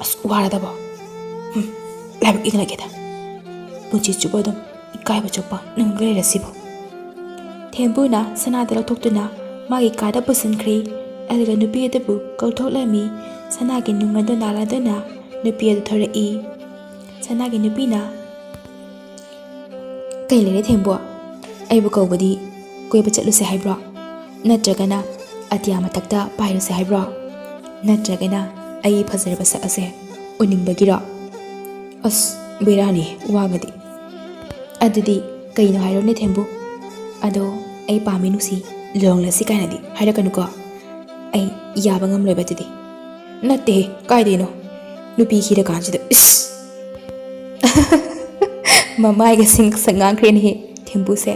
ꯑꯁ, ꯋꯥꯔꯗꯕ꯫ ꯍꯨꯝ, ꯂꯥꯏꯕꯛ ꯏꯪꯂꯒꯦꯗ꯫ ꯄꯨꯟꯁꯤ ꯆꯨꯞꯄ ꯑꯗꯨꯝ ꯏꯀꯥꯏꯕ ꯆꯨꯞꯄ ꯅꯨꯡ ꯂꯩꯔꯁꯤꯕꯨ꯫" ꯊꯦꯝꯕꯨꯅ ꯁꯅꯥꯗ ꯂꯧꯊꯣꯛꯇꯨꯅ ꯃꯥꯒꯤ ꯀꯥꯗ ꯄꯨꯁꯤꯟꯈ꯭ꯔꯦ꯫ ꯑꯗꯨꯒ ꯅꯨꯄꯤ ꯑꯗꯨꯕꯨ ꯀꯧꯊꯣꯛꯂꯝꯃꯤ꯫ ꯁꯅꯥꯒꯤ ꯅꯨꯡ ꯑꯗꯨ ꯅꯥꯜꯂꯗꯨꯅ ꯅꯨꯄꯤ ꯑꯗꯨ ꯊꯣꯔꯛꯏ꯫ ꯁꯅꯥꯒꯤ ꯅꯨꯄꯤꯅ, "ꯀꯩ ꯂꯩꯔꯦ ꯊꯦꯝꯕꯨ? ꯑꯩꯕꯨ ꯀꯧꯕꯗꯤ ꯀꯣꯏꯕ ꯆꯠꯂꯨꯁꯦ ꯍꯥꯏꯕ꯭ꯔꯣ? ꯅꯠꯇ꯭ꯔꯒꯅ ꯑꯇꯤꯌꯥ ꯃꯊꯛꯇ ꯄꯥꯏꯔꯨꯁꯦ ꯍꯥꯏꯕ꯭ꯔꯣ? ꯅꯠꯇ꯭ꯔꯒꯅ ꯑꯩꯒꯤ ꯐꯖꯔꯕ ꯁꯛ ꯑꯁꯦ ꯎꯅꯤꯡꯕꯒꯤꯔꯣ? ꯑꯁ, ꯕꯦꯔꯥꯅꯤ ꯋꯥꯒꯗꯤ꯫ ꯑꯗꯨꯗꯤ ꯀꯩꯅꯣ ꯍꯥꯏꯔꯣꯅꯦ ꯊꯦꯝꯕꯨ? ꯑꯗꯣ ꯑꯩ ꯄꯥꯝꯃꯤ ꯅꯨꯡꯁꯤ, ꯂꯨꯍꯣꯡꯂꯁꯤ ꯀꯥꯏꯅꯗꯤ ꯍꯥꯏꯔꯛꯀꯅꯨꯀꯣ꯫ ꯑꯩ ꯌꯥꯕ ꯉꯝꯂꯣꯏꯕ ꯑꯗꯨꯗꯤ꯫" "ꯅꯠꯇꯦꯍꯦ, ꯀꯥꯏꯗꯩꯅꯣ? ꯅꯨꯄꯤ ꯈꯤꯔꯀꯥꯟꯁꯤꯗ, ꯏꯁ!" ꯃꯃꯥꯏꯒ ꯁꯤꯡ ꯁꯛ ꯉꯥꯡꯈ꯭ꯔꯦꯅꯦꯍꯦ ꯊꯦꯝꯕꯨꯁꯦ꯫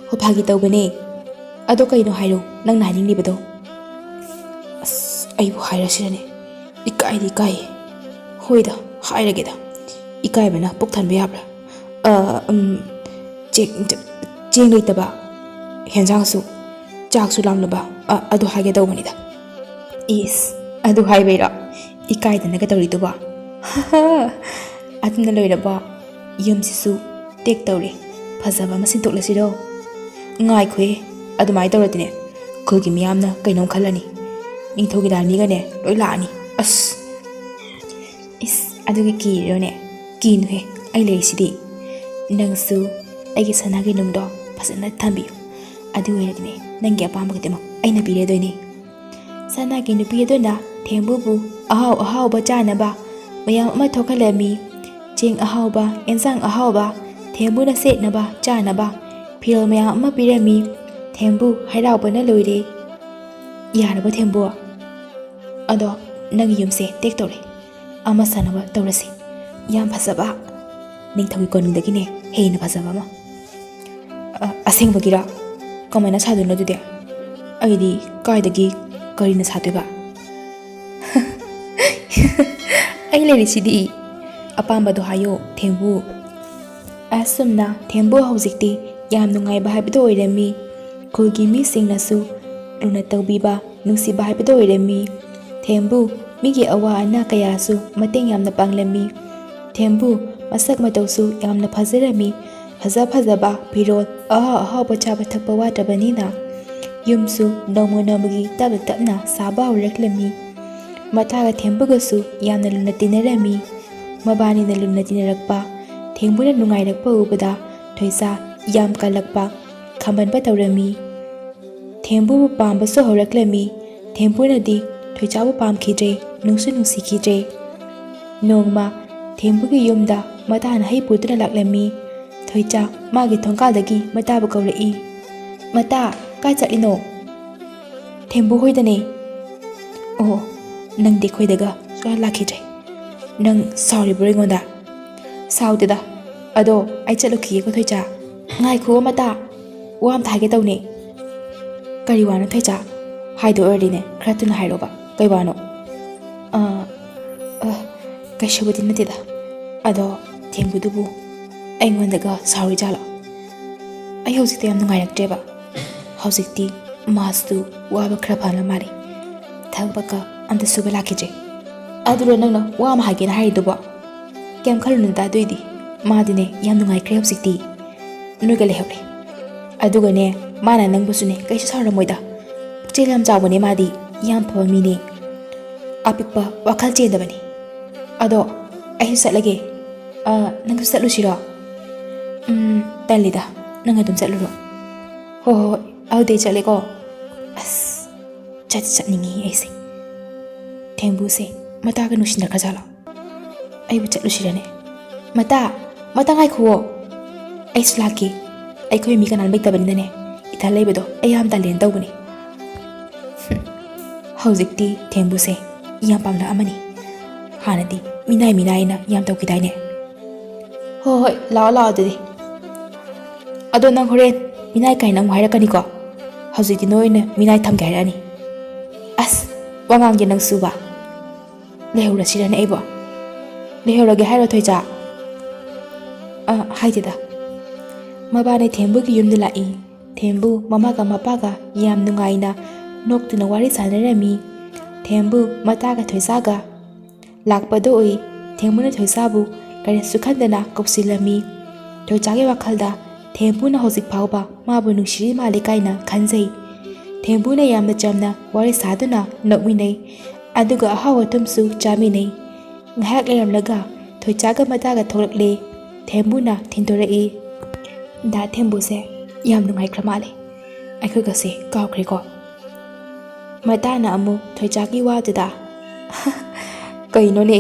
"ꯍꯣ, ꯐꯥꯒꯤ ꯇꯧꯕꯅꯦ꯫ ꯑꯗꯣ ꯀꯩꯅꯣ ꯍꯥꯏꯔꯣ, ꯅꯪꯅ ꯍꯥꯏꯅꯤꯡꯂꯤꯕꯗꯣ꯫" ꯑꯁ, ꯑꯩꯕꯨ ꯍꯥꯏꯔꯁꯤꯔꯅꯦ? ꯏꯀꯥꯏꯗꯤ ꯏꯀꯥꯏꯌꯦ꯫ ꯍꯣꯏꯗ, ꯍꯥꯏꯔꯒꯦꯗ꯫ ꯏꯀꯥꯏꯕꯅ ꯄꯨꯛ ꯊꯟꯕ ꯌꯥꯕ꯭ꯔꯥ? ꯑ, ꯎꯝ, ꯆꯦꯡ, ꯆꯦꯡ ꯂꯩꯇꯕ, ꯍꯦꯟꯖꯥꯡꯁꯨ, ꯆꯥꯛꯁꯨ ꯂꯥꯝꯂꯕ, ꯑ, ꯑꯗꯨ ꯍꯥꯏꯒꯦ ꯇꯧꯕꯅꯤꯗ꯫ ꯏꯁ, ꯑꯗꯨ ꯍꯥꯏꯕꯩꯔꯣ ꯏꯀꯥꯏꯗꯅꯒ ꯇꯧꯔꯤꯗꯨꯕꯣ? ꯑꯗꯨꯅ ꯂꯣꯏꯔꯕꯣ? ꯌꯨꯝꯁꯤꯁꯨ ꯇꯦꯛ ꯇꯧꯔꯦ꯫ ꯐꯖꯕ ꯑꯃ ꯁꯤꯟꯗꯣꯛꯂꯁꯤꯔꯣ? ꯉꯥꯏꯈꯣꯍꯦ, ꯑꯗꯨꯃꯥꯏꯅ ꯇꯧꯔꯗꯤꯅꯦ, ꯈꯨꯜꯒꯤ ꯃꯤꯌꯥꯝꯅ ꯀꯩꯅꯣꯝ ꯈꯜꯂꯅꯤ꯫ ꯅꯤꯡꯊꯧꯒꯤ ꯂꯥꯟꯃꯤꯒꯅꯦ ꯂꯣꯏ ꯂꯥꯛꯑꯅꯤ꯫ ꯑꯁ! ꯏꯁ, ꯑꯗꯨꯒꯤ ꯀꯤꯔꯤꯔꯣꯅꯦ? ꯀꯤꯅꯨꯍꯦ, ꯑꯩ ꯂꯩꯔꯤꯁꯤꯗꯤ꯫ ꯅꯪꯁꯨ ꯑꯩꯒꯤ ꯁꯅꯥꯒꯤ ꯅꯨꯡꯗꯣ ꯐꯖꯅ ꯊꯝꯕꯤꯌꯨ꯫ ꯑꯗꯨ ꯑꯣꯏꯔꯗꯤꯅꯦ, ꯅꯪꯒꯤ ꯑꯄꯥꯝꯕ ꯈꯨꯗꯤꯡꯃꯛ ꯑꯩꯅ ꯄꯤꯔꯗꯣꯏꯅꯦ꯫ ꯁꯅꯥꯒꯤ ꯅꯨꯄꯤ ꯑꯗꯨꯅ ꯊꯦꯝꯕꯨꯕꯨ ꯑꯍꯥꯎ ꯑꯍꯥꯎꯕ ꯆꯥꯅꯕ ꯃꯌꯥꯝ ꯑꯃ ꯊꯣꯛꯍꯜꯂꯝꯃꯤ꯫ ꯆꯦꯡ ꯑꯍꯥꯎꯕ, ꯑꯦꯟꯁꯥꯡ ꯑꯍꯥꯎꯕ, ꯊꯦꯝꯕꯨꯅ ꯁꯦꯠꯅꯕ, ꯆꯥꯅꯕ, ꯐꯤꯔꯣꯜ ꯃꯌꯥꯝ ꯑꯃ ꯄꯤꯔꯝꯃꯤ꯫ ꯊꯦꯝꯕꯨ ꯍꯔꯥꯎꯕꯅ ꯂꯣꯏꯔꯦ꯫ "ꯌꯥꯔꯕꯣ ꯊꯦꯝꯕꯨ? ꯑꯗꯣ ꯅꯪꯒꯤ ꯌꯨꯝꯁꯦ ꯇꯦꯛ ꯇꯧꯔꯦ꯫ ꯑꯃ ꯁꯥꯅꯕ ꯇꯧꯔꯁꯤ꯫ ꯌꯥꯝ ꯐꯖꯕ, ꯅꯤꯡꯊꯧꯒꯤ ꯀꯣꯅꯨꯡꯗꯒꯤꯅꯦ ꯍꯦꯟꯅ ꯐꯖꯕ ꯑꯃ꯫" ꯑ, ꯑꯁꯦꯡꯕꯒꯤꯔꯣ? ꯀꯃꯥꯏꯅ ꯁꯥꯗꯣꯏꯅꯣ ꯑꯗꯨꯗꯤ? ꯑꯩꯗꯤ ꯀꯥꯏꯗꯒꯤ ꯀꯔꯤꯅ ꯁꯥꯗꯣꯏꯕ? ꯑꯩ ꯂꯩꯔꯤꯁꯤꯗꯤ꯫ ꯑꯄꯥꯝꯕꯗꯣ ꯍꯥꯏꯌꯣ, ꯊꯦꯝꯕꯨ꯫ ꯑꯁꯨꯝꯅ ꯊꯦꯝꯕꯨ ꯍꯧꯖꯤꯛꯇꯤ ꯌꯥꯝ ꯅꯨꯡꯉꯥꯏꯕ ꯍꯥꯏꯕꯗꯨ ꯑꯣꯏꯔꯝꯃꯤ꯫ ꯈꯨꯜꯒꯤ ꯃꯤꯁꯤꯡꯅꯁꯨ ꯂꯨꯅ ꯇꯧꯕꯤꯕ, ꯅꯨꯡꯁꯤꯕ ꯍꯥꯏꯕꯗꯨ ꯑꯣꯏꯔꯝꯃꯤ꯫ ꯊꯦꯝꯕꯨ ꯃꯤꯒꯤ ꯑꯋꯥ ꯑꯅꯥ ꯀꯌꯥꯁꯨ ꯃꯇꯦꯡ ꯌꯥꯝꯅ ꯄꯥꯡꯂꯝꯃꯤ꯫ ꯊꯦꯝꯕꯨ ꯃꯁꯛ ꯃꯇꯧꯁꯨ ꯌꯥꯝꯅ ꯐꯖꯔꯝꯃꯤ꯫ ꯐꯖ ꯐꯖꯕ ꯐꯤꯔꯣꯜ, ꯑꯍꯥꯎ ꯑꯍꯥꯎꯕ ꯆꯥꯕ ꯊꯛꯄ ꯋꯥꯠꯇꯕꯅꯤꯅ ꯌꯨꯝꯁꯨ ꯅꯣꯡꯃ ꯅꯣꯡꯃꯒꯤ ꯇꯞꯅ ꯇꯞꯅ ꯁꯥꯕ ꯍꯧꯔꯛꯂꯝꯃꯤ꯫ ꯃꯇꯥꯒ ꯊꯦꯝꯕꯨꯒꯁꯨ ꯌꯥꯝꯅ ꯂꯨꯅ ꯇꯤꯟꯅꯔꯝꯃꯤ꯫ ꯃꯕꯥꯅꯤꯅ ꯂꯨꯅ ꯇꯤꯟꯅꯔꯛꯄ, ꯊꯦꯝꯕꯨꯅ ꯅꯨꯡꯉꯥꯏꯔꯛꯄ ꯎꯕꯗ ꯊꯣꯏꯆꯥ ꯌꯥꯝ ꯀꯜꯂꯛꯄ, ꯈꯝꯕꯟꯕ ꯇꯧꯔꯝꯃꯤ꯫ ꯊꯦꯝꯕꯨꯕꯨ ꯄꯥꯝꯕꯁꯨ ꯍꯧꯔꯛꯂꯝꯃꯤ꯫ ꯊꯦꯝꯕꯨꯅꯗꯤ ꯊꯣꯏꯆꯥꯕꯨ ꯄꯥꯝꯈꯤꯗ꯭ꯔꯦ, ꯅꯨꯡꯁꯨ ꯅꯨꯡꯁꯤꯈꯤꯗ꯭ꯔꯦ꯫ ꯅꯣꯡꯃ ꯊꯦꯝꯕꯨꯒꯤ ꯌꯨꯝꯗ ꯃꯇꯥꯅ ꯍꯩ ꯄꯨꯗꯨꯅ ꯂꯥꯛꯂꯝꯃꯤ꯫ ꯊꯣꯏꯆꯥ ꯃꯥꯒꯤ ꯊꯣꯡꯀꯥꯜꯗꯒꯤ ꯃꯇꯥꯕꯨ ꯀꯧꯔꯛꯏ꯫ "ꯃꯇꯥ, ꯀꯥꯏ ꯆꯠꯂꯤꯅꯣ?" "ꯊꯦꯝꯕꯨ ꯍꯣꯏꯗꯅꯦ꯫" "ꯑꯣ, ꯅꯪꯗꯤ ꯑꯩꯈꯣꯏꯗꯒ ꯁꯨꯡꯂꯥꯛ ꯂꯥꯛꯈꯤꯗ꯭ꯔꯦ꯫ ꯅꯪ ꯁꯥꯎꯔꯤꯕ꯭ꯔꯣ ꯑꯩꯉꯣꯟꯗ?" "ꯁꯥꯎꯗꯦꯗ꯫ ꯑꯗꯣ ꯑꯩ ꯆꯠꯂꯨꯈꯤꯒꯦꯀꯣ ꯊꯣꯏꯆꯥ꯫" "ꯉꯥꯏꯈꯣ ꯃꯇꯥ, ꯋꯥ ꯑꯝꯇ ꯍꯥꯏꯒꯦ ꯇꯧꯅꯦ꯫" "ꯀꯔꯤ ꯋꯥꯅꯣ ꯊꯣꯏꯆꯥ? ꯍꯥꯏꯗꯣ ꯑꯣꯏꯔꯗꯤꯅꯦ ꯈꯔ ꯊꯨꯅ ꯍꯥꯏꯔꯛꯑꯣꯕ꯫ ꯀꯩ ꯋꯥꯅꯣ?" "ꯑ, ꯑ, ꯀꯩꯁꯨꯕꯨꯗꯤ ꯅꯠꯇꯦꯗ꯫ ꯑꯗꯣ ꯊꯦꯝꯕꯨꯗꯨꯕꯨ ꯑꯩꯉꯣꯟꯗꯒ ꯁꯥꯎꯔꯤꯖꯥꯠꯂꯣ? ꯑꯩ ꯍꯧꯖꯤꯛꯇꯤ ꯌꯥꯝ ꯅꯨꯡꯉꯥꯏꯔꯛꯇ꯭ꯔꯦꯕ꯫ ꯍꯧꯖꯤꯛꯇꯤ ꯃꯥꯁꯨ ꯋꯥꯕ ꯈꯔ ꯐꯅ ꯃꯥꯜꯂꯦ꯫ ꯊꯕꯛꯀ ꯑꯝꯇ ꯁꯨꯕ ꯂꯥꯛꯈꯤꯗ꯭ꯔꯦ꯫" "ꯑꯗꯨꯔꯣ ꯅꯪꯅ ꯋꯥ ꯑꯃ ꯍꯥꯏꯒꯦꯅ ꯍꯥꯏꯔꯤꯗꯨꯕꯣ? ꯀꯩꯝ ꯈꯜꯂꯨꯅꯨꯗ ꯑꯗꯨꯏꯗꯤ꯫ ꯃꯥꯗꯤꯅꯦ ꯌꯥꯝ ꯅꯨꯡꯉꯥꯏꯈ꯭ꯔꯦ ꯍꯧꯖꯤꯛꯇꯤ꯫ ꯅꯣꯏꯒ ꯂꯩꯍꯧꯔꯦ꯫ ꯑꯗꯨꯒꯅꯦ, ꯃꯥꯅ ꯅꯪꯕꯨꯁꯨꯅꯦ ꯀꯩꯁꯨ ꯁꯥꯎꯔꯝꯃꯣꯏꯗ꯫ ꯄꯨꯛꯆꯦꯜ ꯌꯥꯝ ꯆꯥꯎꯕꯅꯦ ꯃꯥꯗꯤ, ꯌꯥꯝ ꯐꯕ ꯃꯤꯅꯦ꯫ ꯑꯄꯤꯛꯄ ꯋꯥꯈꯜ ꯆꯦꯟꯗꯕꯅꯦ꯫ ꯑꯗꯣ ꯑꯩꯁꯨ ꯆꯠꯂꯒꯦ꯫ ꯑ, ꯅꯪꯁꯨ ꯆꯠꯂꯨꯁꯤꯔꯣ?" "ꯎꯝ, ꯇꯜꯂꯤꯗ, ꯅꯪ ꯑꯗꯨꯝ ꯆꯠꯂꯨꯔꯣ꯫" "ꯍꯣ, ꯍꯣ, ꯍꯣꯏ, ꯑꯗꯨꯗꯤ ꯑꯩ ꯆꯠꯂꯦꯀꯣ꯫" ꯑꯁ, ꯆꯠ ꯆꯠꯅꯤꯡꯉꯤ ꯑꯩꯁꯦ꯫ ꯊꯦꯝꯕꯨꯁꯦ ꯃꯇꯥꯒ ꯅꯨꯡꯁꯤꯅꯈ꯭ꯔꯖꯥꯠꯂꯣ? ꯑꯩꯕꯨ ꯆꯠꯂꯨꯁꯤꯔꯅꯦ? "ꯃꯇꯥ, ꯃꯇꯥ ꯉꯥꯏꯈꯨꯋꯣ꯫ ꯑꯩꯁꯨ ꯂꯥꯛꯀꯦ꯫ ꯑꯩꯈꯣꯏ ꯃꯤ ꯀꯅꯥꯝ ꯂꯩꯇꯕꯅꯤꯅꯅꯦ, ꯏꯊꯟ ꯂꯩꯕꯗꯣ ꯑꯩ ꯌꯥꯝ ꯇꯜꯂꯦꯅ ꯇꯧꯕꯅꯦ꯫" ꯍꯨꯝ, ꯍꯧꯖꯤꯛꯇꯤ ꯊꯦꯝꯕꯨꯁꯦ ꯌꯥꯝ ꯄꯥꯝꯂꯛꯑꯃꯅꯤ꯫ ꯍꯥꯟꯅꯗꯤ ꯃꯤꯅꯥꯏ ꯃꯤꯅꯥꯏꯅ ꯌꯥꯝ ꯇꯧꯈꯤꯗꯥꯏꯅꯦ? "ꯍꯣꯏ, ꯍꯣꯏ, ꯂꯥꯛꯑꯣ, ꯂꯥꯛꯑꯣ ꯑꯗꯨꯗꯤ꯫" ꯑꯗꯣ ꯅꯪ ꯍꯣꯔꯦꯟ ꯃꯤꯅꯥꯏ ꯀꯥꯏꯅ ꯑꯃꯨꯛ ꯍꯥꯏꯔꯛꯀꯅꯤꯀꯣ? ꯍꯧꯖꯤꯛꯇꯤ ꯅꯣꯏ ꯑꯣꯏꯅ ꯃꯤꯅꯥꯏ ꯊꯝꯒꯦ ꯍꯥꯏꯔꯛꯑꯅꯤ꯫ ꯑꯁ, ꯋꯥ ꯉꯥꯡꯒꯦ ꯅꯪꯁꯨꯕ꯫ ꯂꯩꯍꯧꯔꯁꯤꯔꯅꯦ ꯑꯩꯕꯣ? ꯂꯩꯍꯧꯔꯒꯦ ꯍꯥꯏꯔꯣ ꯊꯣꯏꯆꯥ? ꯑ, ꯍꯥꯏꯗꯦꯗ꯫ ꯃꯕꯥꯅꯤ ꯊꯦꯝꯕꯨꯒꯤ ꯌꯨꯝꯗ ꯂꯥꯛꯏ꯫ ꯊꯦꯝꯕꯨ ꯃꯃꯥꯒ ꯃꯄꯥꯒ ꯌꯥꯝ ꯅꯨꯡꯉꯥꯏꯅ ꯅꯣꯛꯇꯨꯅ ꯋꯥꯔꯤ ꯁꯥꯟꯅꯔꯝꯃꯤ꯫ ꯊꯦꯝꯕꯨ ꯃꯇꯥꯒ ꯊꯣꯏꯆꯥꯒ ꯂꯥꯛꯄꯗ ꯎꯏ꯫ ꯊꯦꯝꯕꯨꯅ ꯊꯣꯏꯆꯥꯕꯨ ꯀꯔꯤꯁꯨ ꯈꯟꯗꯅ ꯀꯧꯁꯤꯜꯂꯝꯃꯤ꯫ ꯊꯣꯏꯆꯥꯒꯤ ꯋꯥꯈꯜꯗ ꯊꯦꯝꯕꯨꯅ ꯍꯧꯖꯤꯛ ꯐꯥꯎꯕ ꯃꯥꯕꯨ ꯅꯨꯡꯁꯤꯔꯤ ꯃꯥꯜꯂꯦ ꯀꯥꯏꯅ ꯈꯟꯖꯩ꯫ ꯊꯦꯝꯕꯨꯅ ꯌꯥꯝꯅ ꯆꯝꯅ ꯋꯥꯔꯤ ꯁꯥꯗꯨꯅ ꯅꯣꯛꯃꯤꯟꯅꯩ꯫ ꯑꯗꯨꯒ ꯑꯍꯥꯎ ꯑꯊꯨꯝꯁꯨ ꯆꯥꯃꯤꯟꯅꯩ꯫ ꯉꯥꯏꯍꯥꯛ ꯂꯩꯔꯝꯂꯒ ꯊꯣꯏꯆꯥꯒ ꯃꯇꯥꯒ ꯊꯣꯛꯂꯛꯂꯦ꯫ ꯊꯦꯝꯕꯨꯅ ꯊꯤꯟꯗꯣꯔꯛꯏ꯫ ꯗꯥ ꯊꯦꯝꯕꯨꯁꯦ ꯌꯥꯝ ꯅꯨꯡꯉꯥꯏꯈ꯭ꯔ ꯃꯥꯜꯂꯦ꯫ ꯑꯩꯈꯣꯏꯒꯁꯦ ꯀꯥꯎꯈ꯭ꯔꯦꯀꯣ꯫ ꯃꯇꯥꯅ ꯑꯃꯨꯛ ꯊꯣꯏꯆꯥꯒꯤ ꯋꯥꯗꯨꯗ, "ꯀꯩꯅꯣꯅꯦ,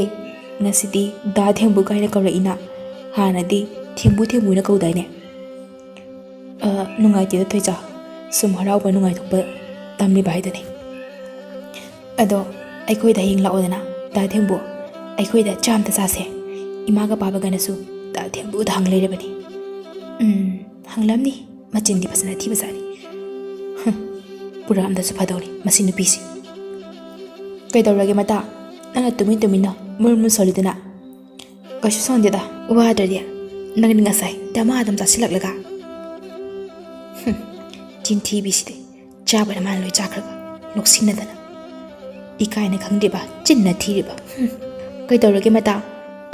ꯉꯁꯤꯗꯤ ꯗꯥ ꯊꯦꯝꯕꯨ ꯀꯥꯏꯅ ꯀꯧꯔꯛꯏꯅ? ꯍꯥꯟꯅꯗꯤ ꯊꯦꯝꯕꯨ ꯊꯦꯝꯕꯨꯅ ꯀꯧꯗꯥꯏꯅꯦ?" "ꯑ, ꯅꯨꯡꯉꯥꯏꯇꯦꯗ ꯊꯣꯏꯆꯥ, ꯁꯨꯝ ꯍꯔꯥꯎꯕ ꯅꯨꯡꯉꯥꯏꯊꯣꯛꯄ ꯇꯝꯂꯤꯕ ꯍꯥꯏꯗꯨꯅꯤ꯫ ꯑꯗꯣ ꯑꯩꯈꯣꯏꯗ ꯍꯌꯦꯡ ꯂꯥꯛꯑꯣꯗꯅ ꯗꯥ ꯊꯦꯝꯕꯨ, ꯑꯩꯈꯣꯏꯗ ꯆꯥ ꯑꯝꯇ ꯆꯥꯁꯦ꯫ ꯏꯃꯥꯒ ꯄꯥꯕꯒꯅꯁꯨ ꯗꯥ ꯊꯦꯝꯕꯨꯗ ꯍꯪ ꯂꯩꯔꯕꯅꯤ꯫" "ꯎꯝ, ꯍꯪꯂꯝꯅꯤ꯫ ꯃꯆꯤꯟꯗꯤ ꯐꯖꯅ ꯊꯤꯕꯖꯥꯠꯅꯤ꯫ ꯍꯨꯝ, ꯄꯨꯔꯥ ꯑꯝꯗꯁꯨ ꯐꯗꯧꯔꯤ ꯃꯁꯤ ꯅꯨꯄꯤꯁꯤ꯫" "ꯀꯩꯗꯧꯔꯒꯦ ꯃꯇꯥ? ꯅꯪꯅ ꯇꯨꯃꯤꯟ ꯇꯨꯃꯤꯟꯅ ꯃꯨꯔꯨꯝ ꯃꯨꯔꯨꯝ ꯁꯣꯜꯂꯤꯗꯨꯅ?" "ꯀꯩꯁꯨ ꯁꯣꯟꯗꯦꯗ, ꯋꯥꯗ꯭ꯔꯗꯤ꯫ ꯅꯪꯗꯤ ꯉꯁꯥꯏ ꯗꯃꯥ ꯑꯗꯨꯝ ꯆꯥꯁꯤꯜꯂꯛꯂꯒ꯫" "ꯍꯨꯝ, ꯆꯤꯟꯊꯤꯕꯤꯁꯤꯗꯤ꯫ ꯆꯥꯕꯅ ꯃꯥꯅ ꯂꯣꯏ ꯆꯥꯈ꯭ꯔꯒ ꯅꯣꯛꯁꯤꯟꯅꯗꯅ꯫ ꯏꯀꯥꯏꯅ ꯈꯪꯗ꯭ꯔꯤꯕ, ꯆꯤꯟꯅ ꯊꯤꯔꯤꯕ꯫ ꯍꯨꯝ, ꯀꯩꯗꯧꯔꯒꯦ ꯃꯇꯥ?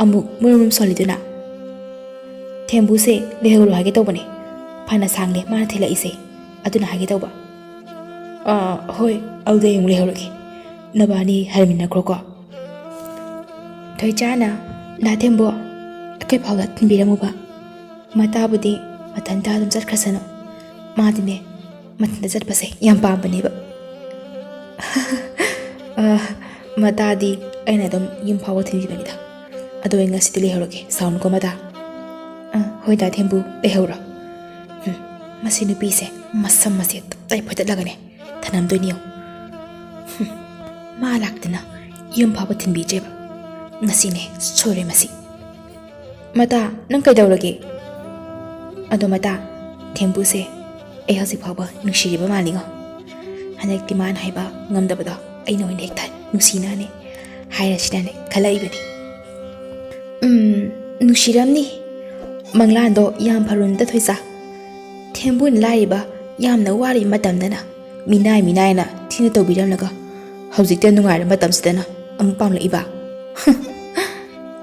ꯑꯃꯨꯛ ꯃꯨꯔꯨꯝ ꯃꯨꯔꯨꯝ ꯁꯣꯜꯂꯤꯗꯨꯅ?" "ꯊꯦꯝꯕꯨꯁꯦ ꯂꯩꯍꯧꯔꯣ ꯍꯥꯏꯒꯦ ꯇꯧꯕꯅꯦ꯫ ꯐꯅ ꯁꯥꯡꯂꯦ ꯃꯥꯅ ꯊꯤꯜꯂꯛꯏꯁꯦ, ꯑꯗꯨꯅ ꯍꯥꯏꯒꯦ ꯇꯧꯕ꯫" "ꯑꯥ, ꯍꯣꯏ, ꯑꯗꯨꯗꯤ ꯑꯩ ꯑꯃꯨꯛ ꯂꯩꯍꯧꯔꯒꯦ꯫ ꯅꯕꯥꯅꯤ ꯍꯟꯃꯤꯟꯅꯈ꯭ꯔꯣꯀꯣ꯫" ꯊꯣꯏꯆꯥꯅ, "ꯗꯥ ꯊꯦꯝꯕꯨ, ꯑꯩꯈꯣꯏ ꯐꯥꯎꯗ ꯊꯤꯟꯕꯤꯔꯝꯃꯨꯕ꯫ ꯃꯇꯥꯕꯨꯗꯤ ꯃꯊꯟꯇ ꯑꯗꯨꯝ ꯆꯠꯈ꯭ꯔꯁꯅꯨ꯫ ꯃꯥꯗꯤꯅꯦ, ꯃꯊꯟꯇ ꯆꯠꯄꯁꯦ ꯌꯥꯝ ꯄꯥꯝꯕꯅꯦꯕ꯫" "ꯑ, ꯃꯇꯥꯗꯤ ꯑꯩꯅ ꯑꯗꯨꯝ ꯌꯨꯝ ꯐꯥꯎꯕ ꯊꯤꯟꯕꯤꯕꯅꯤꯗ꯫ ꯑꯗꯣ ꯑꯩ ꯉꯁꯤꯗꯤ ꯂꯩꯍꯧꯔꯒꯦ, ꯁꯥꯎꯅꯨꯀꯣ ꯃꯇꯥ꯫" "ꯑ, ꯍꯣꯏ ꯗꯥ ꯊꯦꯝꯕꯨ, ꯂꯩꯍꯧꯔꯣ꯫" ꯎꯝ, ꯃꯁꯤ ꯅꯨꯄꯤꯁꯦ ꯃꯁꯝ ꯃꯁꯦ ꯇꯞꯇꯥꯏ ꯐꯣꯏꯗꯠꯂꯒꯅꯦ ꯊꯅꯝꯗꯣꯏꯅꯤ ꯌꯦꯡꯉꯨ꯫ ꯍꯨꯝ, ꯃꯥ ꯂꯥꯛꯇꯅ ꯌꯨꯝ ꯐꯥꯎꯕ ꯊꯤꯟꯕꯤꯗ꯭ꯔꯦꯕ꯫ ꯉꯁꯤꯅꯦ ꯁꯣꯏꯔꯦ ꯃꯁꯤ꯫ "ꯃꯇꯥ, ꯅꯪ ꯀꯩꯗꯧꯔꯒꯦ?" "ꯑꯗꯣ ꯃꯇꯥ, ꯊꯦꯝꯕꯨꯁꯦ ꯑꯩ ꯍꯧꯖꯤꯛ ꯐꯥꯎꯕ ꯅꯨꯡꯁꯤꯔꯤꯕ ꯃꯥꯜꯂꯤꯉꯣ꯫ ꯍꯟꯗꯛꯇꯤ ꯃꯥꯅ ꯍꯥꯏꯕ ꯉꯝꯗꯕꯗꯣ ꯑꯩꯅ ꯑꯣꯏꯅ ꯍꯦꯛꯇ ꯅꯨꯡꯁꯤꯅꯅꯦ ꯍꯥꯏꯔꯁꯤꯅꯅꯦ ꯈꯜꯂꯛꯏꯕꯅꯤ꯫ ꯎꯝ, ꯅꯨꯡꯁꯤꯔꯝꯅꯤ꯫ ꯃꯪꯂꯥꯟꯗꯣ ꯌꯥꯝ ꯐꯔꯨꯅꯨꯗ ꯊꯣꯏꯆꯥ꯫ ꯊꯦꯝꯕꯨꯅ ꯂꯥꯏꯔꯤꯕ ꯌꯥꯝꯅ ꯋꯥꯔꯤꯕ ꯃꯇꯝꯗꯅ ꯃꯤꯅꯥꯏ ꯃꯤꯅꯥꯏꯅ ꯊꯤꯅ ꯇꯧꯕꯤꯔꯝꯂꯒ ꯍꯧꯖꯤꯛꯇ ꯅꯨꯡꯉꯥꯏꯔ ꯃꯇꯝꯁꯤꯗꯅ ꯑꯃꯨꯛ ꯄꯥꯝꯂꯛꯏꯕ꯫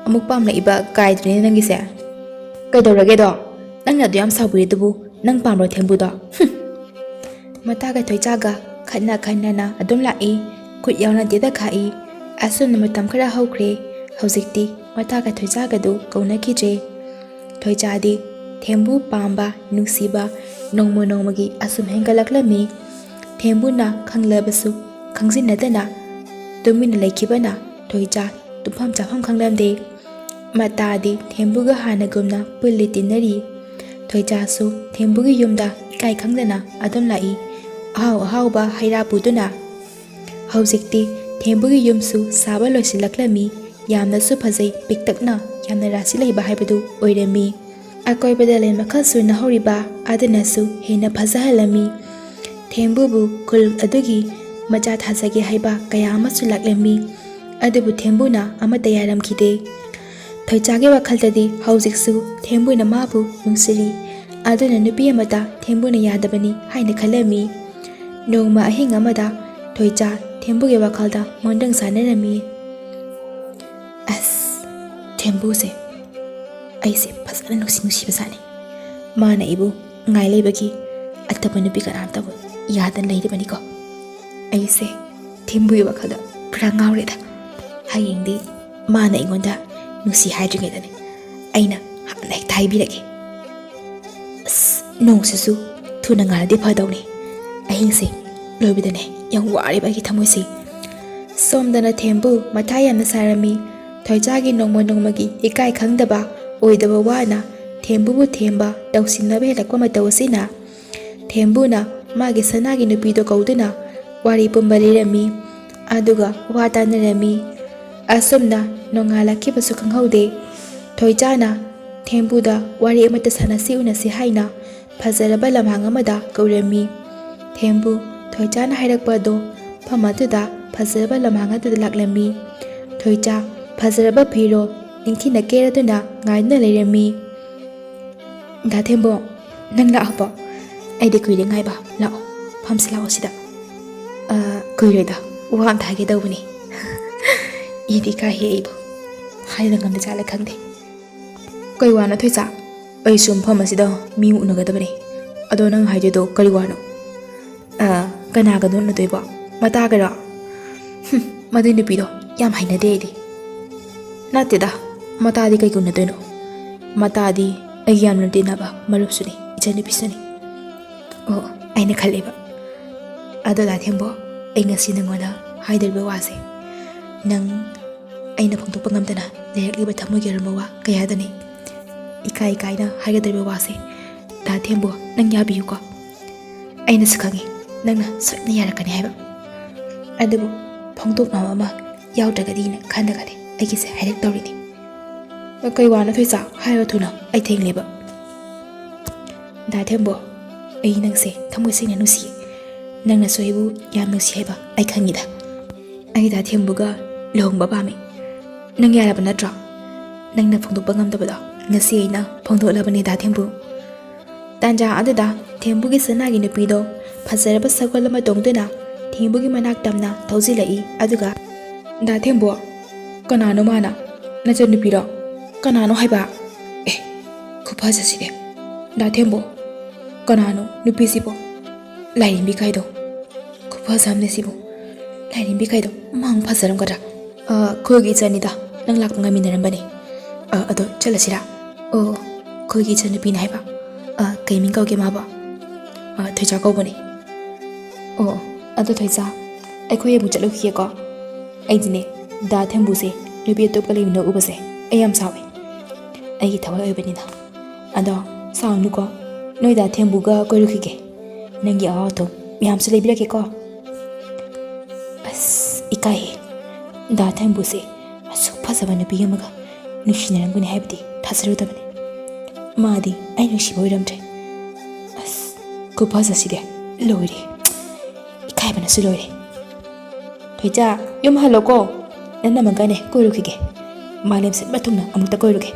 ꯑꯃꯨꯛ ꯄꯥꯝꯂꯛꯏꯕ ꯀꯥꯏꯗꯨꯅꯦ ꯅꯪꯒꯤꯁꯦ꯫ ꯀꯩꯗꯧꯔꯒꯦꯗꯣ? ꯅꯪꯅ ꯑꯗꯨ ꯌꯥꯝ ꯁꯥꯎꯕꯤꯔꯤꯗꯨꯕꯨ ꯅꯪ ꯄꯥꯝꯕ꯭ꯔꯣ ꯊꯦꯝꯕꯨꯗꯣ? ꯍꯨꯝ꯫ ꯃꯇꯥꯒ ꯊꯣꯏꯆꯥꯒ ꯈꯠꯅ ꯈꯠꯅꯅ ꯑꯗꯨꯝ ꯂꯥꯛꯏ꯫ ꯈꯨꯠ ꯌꯥꯎꯅ ꯇꯦꯗ ꯈꯥꯛꯏ꯫ ꯑꯁꯨꯝꯅ ꯃꯇꯝ ꯈꯔ ꯍꯧꯈ꯭ꯔꯦ꯫ ꯍꯧꯖꯤꯛꯇꯤ ꯃꯇꯥꯒ ꯊꯣꯏꯆꯥꯒꯗꯨ ꯀꯧꯅꯈꯤꯗ꯭ꯔꯦ꯫ ꯊꯣꯏꯆꯥꯗꯤ ꯊꯦꯝꯕꯨ ꯄꯥꯝꯕ, ꯅꯨꯡꯁꯤꯕ ꯅꯣꯡꯃ ꯅꯣꯡꯃꯒꯤ ꯑꯁꯨꯝ ꯍꯦꯟꯒꯠꯂꯛꯂꯝꯃꯤ꯫ ꯊꯦꯝꯕꯨꯅ ꯈꯪꯂꯕꯁꯨ ꯈꯪꯖꯤꯟꯅꯗꯅ ꯇꯨꯃꯤꯟꯅ ꯂꯩꯈꯤꯕꯅ ꯊꯣꯏꯆꯥ ꯇꯨꯝꯐꯝ ꯆꯥꯐꯝ ꯈꯪꯂꯝꯗꯦ꯫ ꯃꯇꯥꯗꯤ ꯊꯦꯝꯕꯨꯒ ꯍꯥꯟꯅꯒꯨꯝꯅ ꯄꯨꯜꯂꯤ ꯇꯤꯟꯅꯔꯤ꯫ ꯊꯣꯏꯆꯥꯁꯨ ꯊꯦꯝꯕꯨꯒꯤ ꯌꯨꯝꯗ ꯏꯀꯥꯏ ꯈꯪꯗꯅ ꯑꯗꯨꯝ ꯂꯥꯛꯏ꯫ ꯑꯍꯥꯎ ꯑꯍꯥꯎꯕ ꯍꯩ ꯔꯥ ꯄꯨꯗꯨꯅ꯫ ꯍꯧꯖꯤꯛꯇꯤ ꯊꯦꯝꯕꯨꯒꯤ ꯌꯨꯝꯁꯨ ꯁꯥꯕ ꯂꯣꯏꯁꯤꯜꯂꯛꯂꯝꯃꯤ꯫ ꯌꯥꯝꯅꯁꯨ ꯐꯖꯩ, ꯄꯤꯛꯇꯛꯅ, ꯌꯥꯝꯅ ꯔꯥꯁꯤ ꯂꯩꯕ ꯍꯥꯏꯕꯗꯨ ꯑꯣꯏꯔꯝꯃꯤ꯫ ꯑꯀꯣꯏꯕꯗ ꯂꯩ ꯃꯈꯜ ꯁꯨꯅ ꯍꯧꯔꯤꯕ ꯑꯗꯨꯅꯁꯨ ꯍꯦꯟꯅ ꯐꯖꯍꯜꯂꯝꯃꯤ꯫ ꯊꯦꯝꯕꯨꯕꯨ ꯈꯨꯜ ꯑꯗꯨꯒꯤ ꯃꯆꯥ ꯊꯥꯖꯒꯦ ꯍꯥꯏꯕ ꯀꯌꯥ ꯑꯃꯁꯨ ꯂꯥꯛꯂꯝꯃꯤ꯫ ꯑꯗꯨꯕꯨ ꯊꯦꯝꯕꯨꯅ ꯑꯃꯠꯇ ꯌꯥꯔꯝꯈꯤꯗꯦ꯫ ꯊꯣꯏꯆꯥꯒꯤ ꯋꯥꯈꯜꯗꯗꯤ ꯍꯧꯖꯤꯛꯁꯨ ꯊꯦꯝꯕꯨꯅ ꯃꯥꯕꯨ ꯅꯨꯡꯁꯤꯔꯤ꯫ ꯑꯗꯨꯅ ꯅꯨꯄꯤ ꯑꯃꯗ ꯊꯦꯝꯕꯨꯅ ꯌꯥꯗꯕꯅꯤ ꯍꯥꯏꯅ ꯈꯜꯂꯝꯃꯤ꯫ ꯅꯣꯡꯃ ꯑꯍꯤꯡ ꯑꯃꯗ ꯊꯣꯏꯆꯥ ꯊꯦꯝꯕꯨꯒꯤ ꯋꯥꯈꯜꯗ ꯃꯣꯟꯗ꯭ꯔꯪ ꯁꯥꯟꯅꯔꯝꯃꯤ꯫ ꯑꯁ, ꯊꯦꯝꯕꯨꯁꯦ ꯑꯩꯁꯦ ꯐꯖꯅ ꯅꯨꯡꯁꯤ ꯅꯨꯡꯁꯤꯕꯖꯥꯠꯅꯤ꯫ ꯃꯥꯅ ꯑꯩꯕꯨ ꯉꯥꯏ ꯂꯩꯕꯒꯤ ꯑꯇꯣꯞꯄ ꯅꯨꯄꯤ ꯀꯅꯥꯝꯇꯕꯨ ꯌꯥꯗꯅ ꯂꯩꯔꯤꯕꯅꯤꯀꯣ꯫ ꯑꯩꯁꯦ ꯊꯦꯝꯕꯨꯒꯤ ꯋꯥꯈꯜꯗ ꯄꯨꯔꯥ ꯉꯥꯎꯔꯦꯗ꯫ ꯍꯌꯦꯡꯗꯤ ꯃꯥꯅ ꯑꯩꯉꯣꯟꯗ ꯅꯨꯡꯁꯤ ꯍꯥꯏꯗ꯭ꯔꯤꯉꯩꯗꯅꯦ ꯑꯩꯅ ꯍꯥꯟꯅ ꯍꯦꯛꯇ ꯍꯥꯏꯕꯤꯔꯒꯦ꯫ ꯑꯁ, ꯅꯣꯡꯁꯤꯁꯨ ꯊꯨꯅ ꯉꯥꯜꯂꯗꯤ ꯐꯗꯧꯅꯤ꯫ ꯑꯍꯤꯡꯁꯦ ꯂꯣꯏꯕꯗꯅꯦ ꯌꯥꯝ ꯋꯥꯔꯦꯕ ꯑꯩꯒꯤ ꯊꯃꯣꯏꯁꯦ꯫ ꯁꯣꯝꯗꯅ ꯊꯦꯝꯕꯨ ꯃꯊꯥ ꯌꯥꯝꯅ ꯁꯥꯔꯝꯃꯤ꯫ ꯊꯣꯏꯆꯥꯒꯤ ꯅꯣꯡꯃ ꯅꯣꯡꯃꯒꯤ ꯏꯀꯥꯏ ꯈꯪꯗꯕ, ꯑꯣꯏꯗꯕ ꯋꯥꯅ ꯊꯦꯝꯕꯨꯕꯨ ꯊꯦꯝꯕ, ꯇꯧꯁꯤꯟꯅꯕ ꯍꯦꯜꯂꯛꯄ ꯃꯇꯧ ꯑꯁꯤꯅ ꯊꯦꯝꯕꯨꯅ ꯃꯥꯒꯤ ꯁꯅꯥꯒꯤ ꯅꯨꯄꯤꯗꯣ ꯀꯧꯗꯨꯅ ꯋꯥꯔꯤ ꯄꯨꯝꯕ ꯂꯤꯔꯝꯃꯤ꯫ ꯑꯗꯨꯒ ꯋꯥ ꯇꯥꯅꯔꯝꯃꯤ꯫ ꯑꯁꯨꯝꯅ ꯅꯣꯡꯉꯥꯜꯂꯛꯈꯤꯕꯁꯨ ꯈꯪꯍꯧꯗꯦ꯫ ꯊꯣꯏꯆꯥꯅ ꯊꯦꯝꯕꯨꯗ ꯋꯥꯔꯤ ꯑꯃꯠꯇ ꯁꯥꯟꯅꯁꯤ ꯎꯅꯁꯤ ꯍꯥꯏꯅ ꯐꯖꯔꯕ ꯂꯝꯍꯥꯡ ꯑꯃꯗ ꯀꯧꯔꯝꯃꯤ꯫ ꯊꯦꯝꯕꯨ ꯊꯣꯏꯆꯥꯅ ꯍꯥꯏꯔꯛꯄ ꯑꯗꯣ ꯃꯐꯝ ꯑꯗꯨꯗ ꯐꯖꯔꯕ ꯂꯝꯍꯥꯡ ꯑꯗꯨꯗ ꯂꯥꯛꯂꯝꯃꯤ꯫ ꯊꯣꯏꯆꯥ ꯐꯖꯔꯕ ꯐꯤꯔꯣꯜ ꯅꯤꯡꯊꯤꯅ ꯀꯦꯔꯗꯨꯅ ꯉꯥꯏꯗꯨꯅ ꯂꯩꯔꯝꯃꯤ꯫ "ꯗꯥ ꯊꯦꯝꯕꯨ, ꯅꯪ ꯂꯥꯛꯑꯕꯣ? ꯑꯩꯗꯤ ꯀꯨꯏꯔꯦ ꯉꯥꯏꯕ꯫ ꯂꯥꯛꯑꯣ, ꯐꯝꯁꯤ ꯂꯥꯛꯑꯣ ꯁꯤꯗ꯫" "ꯑ, ꯀꯨꯏꯔꯣꯏꯗ, ꯋꯥ ꯑꯝꯇ ꯍꯥꯏꯒꯦ ꯇꯧꯕꯅꯤ꯫" "ꯏꯗꯤ ꯀꯥꯏꯍꯦ ꯑꯩꯕꯨ, ꯍꯥꯏꯕ ꯉꯝꯗ ꯖꯥꯠꯂ ꯈꯪꯗꯦ꯫" "ꯀꯩ ꯋꯥꯅꯣ ꯊꯣꯏꯆꯥ? ꯑꯩꯁꯨ ꯃꯐꯝ ꯑꯁꯤꯗ ꯃꯤ ꯎꯅꯒꯗꯕꯅꯤ꯫ ꯑꯗꯣ ꯅꯪ ꯍꯥꯏꯗꯣꯏꯗꯣ ꯀꯔꯤ ꯋꯥꯅꯣ?" "ꯑ, ꯀꯅꯥꯒꯅꯣ ꯎꯅꯗꯣꯏꯕꯣ? ꯃꯇꯥꯒꯔꯣ? ꯍꯨꯝ, ꯃꯗꯨꯏ ꯅꯨꯄꯤꯗꯣ ꯌꯥꯝ ꯍꯩꯅꯗꯦ ꯑꯩꯗꯤ꯫" "ꯅꯠꯇꯦꯗ, ꯃꯇꯥꯗꯤ ꯀꯩꯒꯤ ꯎꯅꯗꯣꯏꯅꯣ? ꯃꯇꯥꯗꯤ ꯑꯩꯒꯤ ꯌꯥꯝꯅ ꯇꯤꯟꯅꯕ ꯃꯔꯨꯞꯁꯨꯅꯤ, ꯏꯆꯟꯅꯨꯄꯤꯁꯨꯅꯤ꯫" "ꯑꯣ, ꯑꯩꯅ ꯈꯜꯂꯦꯕ꯫ ꯑꯗꯣ ꯗꯥ ꯊꯦꯝꯕꯣ, ꯑꯩ ꯉꯁꯤ ꯅꯪꯉꯣꯟꯗ ꯍꯥꯏꯗꯧꯔꯤꯕ ꯋꯥꯁꯦ, ꯅꯪ ꯑꯩꯅ ꯐꯣꯡꯗꯣꯛꯄ ꯉꯝꯗꯅ ꯂꯩꯔꯛꯂꯤꯕ ꯊꯃꯣꯏꯒꯤ ꯑꯔꯨꯝꯕ ꯋꯥ ꯀꯌꯥꯗꯅꯤ ꯏꯀꯥꯏ ꯏꯀꯥꯏꯅ ꯍꯥꯏꯒꯗꯧꯔꯤꯕ ꯋꯥꯁꯦ꯫ ꯗꯥ ꯊꯦꯝꯕꯣ, ꯅꯪ ꯌꯥꯕꯤꯌꯨꯀꯣ꯫ ꯑꯩꯅꯁꯨ ꯈꯪꯉꯤ ꯅꯪꯅ ꯁꯣꯏꯗꯅ ꯌꯥꯔꯛꯀꯅꯤ ꯍꯥꯏꯕ꯫ ꯑꯗꯨꯕꯨ ꯐꯣꯡꯗꯣꯛꯅꯕ ꯑꯃ ꯌꯥꯎꯗ꯭ꯔꯒꯗꯤꯅ ꯈꯜꯂꯒꯅꯤ ꯑꯩꯒꯤꯁꯦ ꯍꯥꯏꯔꯛꯇꯧꯔꯤꯅꯤ꯫" "ꯀꯩ ꯋꯥꯅꯣ ꯊꯣꯏꯆꯥ? ꯍꯥꯏꯔꯣ ꯊꯨꯅ, ꯑꯩ ꯊꯦꯡꯂꯦꯕ꯫" "ꯗꯥ ꯊꯦꯝꯕꯣ, ꯑꯩ ꯅꯪꯁꯦ ꯊꯃꯣꯏ ꯁꯦꯡꯅ ꯅꯨꯡꯁꯤ꯫ ꯅꯪꯅꯁꯨ ꯑꯩꯕꯨ ꯌꯥꯝ ꯅꯨꯡꯁꯤ ꯍꯥꯏꯕ ꯑꯩ ꯈꯪꯉꯤꯗ꯫ ꯑꯩ ꯗꯥ ꯊꯦꯝꯕꯨꯒ ꯂꯨꯍꯣꯡꯕ ꯄꯥꯝꯃꯤ꯫ ꯅꯪ ꯌꯥꯔꯕ ꯅꯠꯇ꯭ꯔꯣ? ꯅꯪꯅ ꯐꯣꯡꯗꯣꯛꯄ ꯉꯝꯗꯕꯗꯣ ꯉꯁꯤ ꯑꯩꯅ ꯐꯣꯡꯗꯣꯛꯂꯕꯅꯤ ꯗꯥ ꯊꯦꯝꯕꯨ꯫" ꯇꯥꯟꯖꯥ ꯑꯗꯨꯗ ꯊꯦꯝꯕꯨꯒꯤ ꯁꯅꯥꯒꯤ ꯅꯨꯄꯤꯗꯣ ꯐꯖꯔꯕ ꯁꯒꯣꯜ ꯑꯃ ꯇꯣꯡꯗꯨꯅ ꯊꯦꯝꯕꯨꯒꯤ ꯃꯅꯥꯛ ꯇꯝꯅ ꯊꯧꯖꯤꯜꯂꯛꯏ꯫ ꯑꯗꯨꯒ, "ꯗꯥ ꯊꯦꯝꯕꯨ, ꯀꯅꯥꯅꯣ ꯃꯥꯅ? ꯅꯆꯟꯅꯨꯄꯤꯔꯣ? ꯀꯅꯥꯅꯣ ꯍꯥꯏꯕ? ꯑꯦ, ꯈꯨꯐꯖꯁꯤꯗꯤ꯫ ꯗꯥ ꯊꯦꯝꯕꯨ, ꯀꯅꯥꯅꯣ ꯅꯨꯄꯤꯁꯤꯕꯣ? ꯂꯥꯏꯔꯦꯝꯕꯤ ꯀꯥꯏꯗꯣ꯫ ꯈꯨꯐꯖ ꯑꯃꯅꯦ ꯁꯤꯕꯨ꯫ ꯂꯥꯏꯔꯦꯝꯕꯤ ꯀꯥꯏꯗꯣ ꯃꯥ ꯑꯃꯨꯛ ꯐꯖꯔꯝꯒꯗ꯭ꯔꯥ? ꯑ, ꯈꯨꯜꯒꯤ ꯏꯆꯟꯅꯤꯗ, ꯅꯪ ꯂꯥꯛꯄ ꯉꯥꯏꯃꯤꯟꯅꯔꯝꯕꯅꯦ꯫ ꯑ, ꯑꯗꯣ ꯆꯠꯂꯁꯤꯔꯥ?" "ꯑꯣ, ꯈꯨꯜꯒꯤ ꯏꯆꯟꯅꯨꯄꯤꯅꯦ ꯍꯥꯏꯕ꯫ ꯑ, ꯀꯩ ꯃꯤꯡ ꯀꯧꯒꯦ ꯃꯥꯕꯣ?" "ꯑ, ꯊꯣꯏꯆꯥ ꯀꯧꯕꯅꯦ꯫" "ꯑꯣ, ꯑꯗꯣ ꯊꯣꯏꯆꯥ, ꯑꯩꯈꯣꯏ ꯑꯃꯨꯛ ꯆꯠꯂꯨꯈꯤꯒꯦꯀꯣ꯫ ꯑꯩꯗꯤꯅꯦ, ꯗꯥ ꯊꯦꯝꯕꯨꯁꯦ ꯅꯨꯄꯤ ꯑꯇꯣꯞꯄ ꯂꯩꯃꯤꯟꯅ ꯎꯕꯁꯦ ꯑꯩ ꯌꯥꯝ ꯁꯥꯎꯏ, ꯑꯩꯒꯤ ꯊꯋꯥꯏ ꯑꯣꯏꯕꯅꯤꯅ꯫ ꯑꯗꯣ ꯁꯥꯎꯅꯨꯀꯣ, ꯅꯣꯏ ꯗꯥ ꯊꯦꯝꯕꯨꯒ ꯀꯣꯏꯔꯨꯈꯤꯒꯦ꯫ ꯅꯪꯒꯤ ꯑꯋꯥ ꯑꯊꯨꯝ ꯃꯌꯥꯝꯁꯨ ꯂꯩꯕꯤꯔꯛꯀꯦꯀꯣ꯫" ꯑꯁ, ꯏꯀꯥꯏꯍꯦ꯫ ꯗꯥ ꯊꯦꯝꯕꯨꯁꯦ ꯑꯁꯨꯛ ꯐꯖꯕ ꯅꯨꯄꯤ ꯑꯃꯒ ꯅꯨꯡꯁꯤꯅꯔꯝꯒꯅꯤ ꯍꯥꯏꯕꯗꯤ ꯊꯥꯖꯔꯨꯗꯕꯅꯤ꯫ ꯃꯥꯗꯤ ꯑꯩ ꯅꯨꯡꯁꯤꯕ ꯑꯣꯏꯔꯝꯗ꯭ꯔꯦ꯫ ꯈꯨꯐꯖꯁꯤꯗꯤ ꯂꯣꯏꯔꯦ, ꯏꯀꯥꯏꯕꯅꯁꯨ ꯂꯣꯏꯔꯦ꯫ ꯊꯣꯏꯆꯥ, ꯌꯨꯝ ꯍꯜꯂꯣꯀꯣ, ꯅꯅꯝꯃꯒꯅꯦ ꯀꯣꯏꯔꯨꯈꯤꯒꯦ, ꯃꯥꯂꯦꯝ ꯁꯤꯟꯕ ꯊꯨꯡꯅ ꯑꯃꯨꯛꯇ ꯀꯣꯏꯔꯨꯒꯦ꯫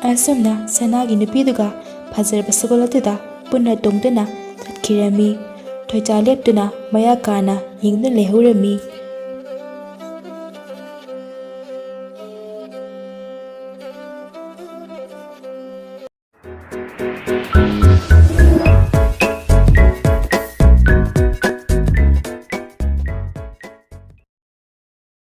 ꯑꯁꯨꯝꯅ ꯁꯅꯥꯒꯤ ꯅꯨꯄꯤꯗꯨꯒ ꯐꯖꯔꯕ ꯁꯒꯣꯜ ꯑꯗꯨꯗ ꯄꯨꯟꯅ ꯇꯣꯡꯗꯨꯅ ꯆꯠꯈꯤꯔꯝꯃꯤ꯫ ꯊꯣꯏꯆꯥ ꯂꯦꯞꯇꯨꯅ ꯃꯌꯥ ꯀꯥꯅ ꯌꯦꯡꯗꯨꯅ ꯂꯩꯍꯧꯔꯝꯃꯤ꯫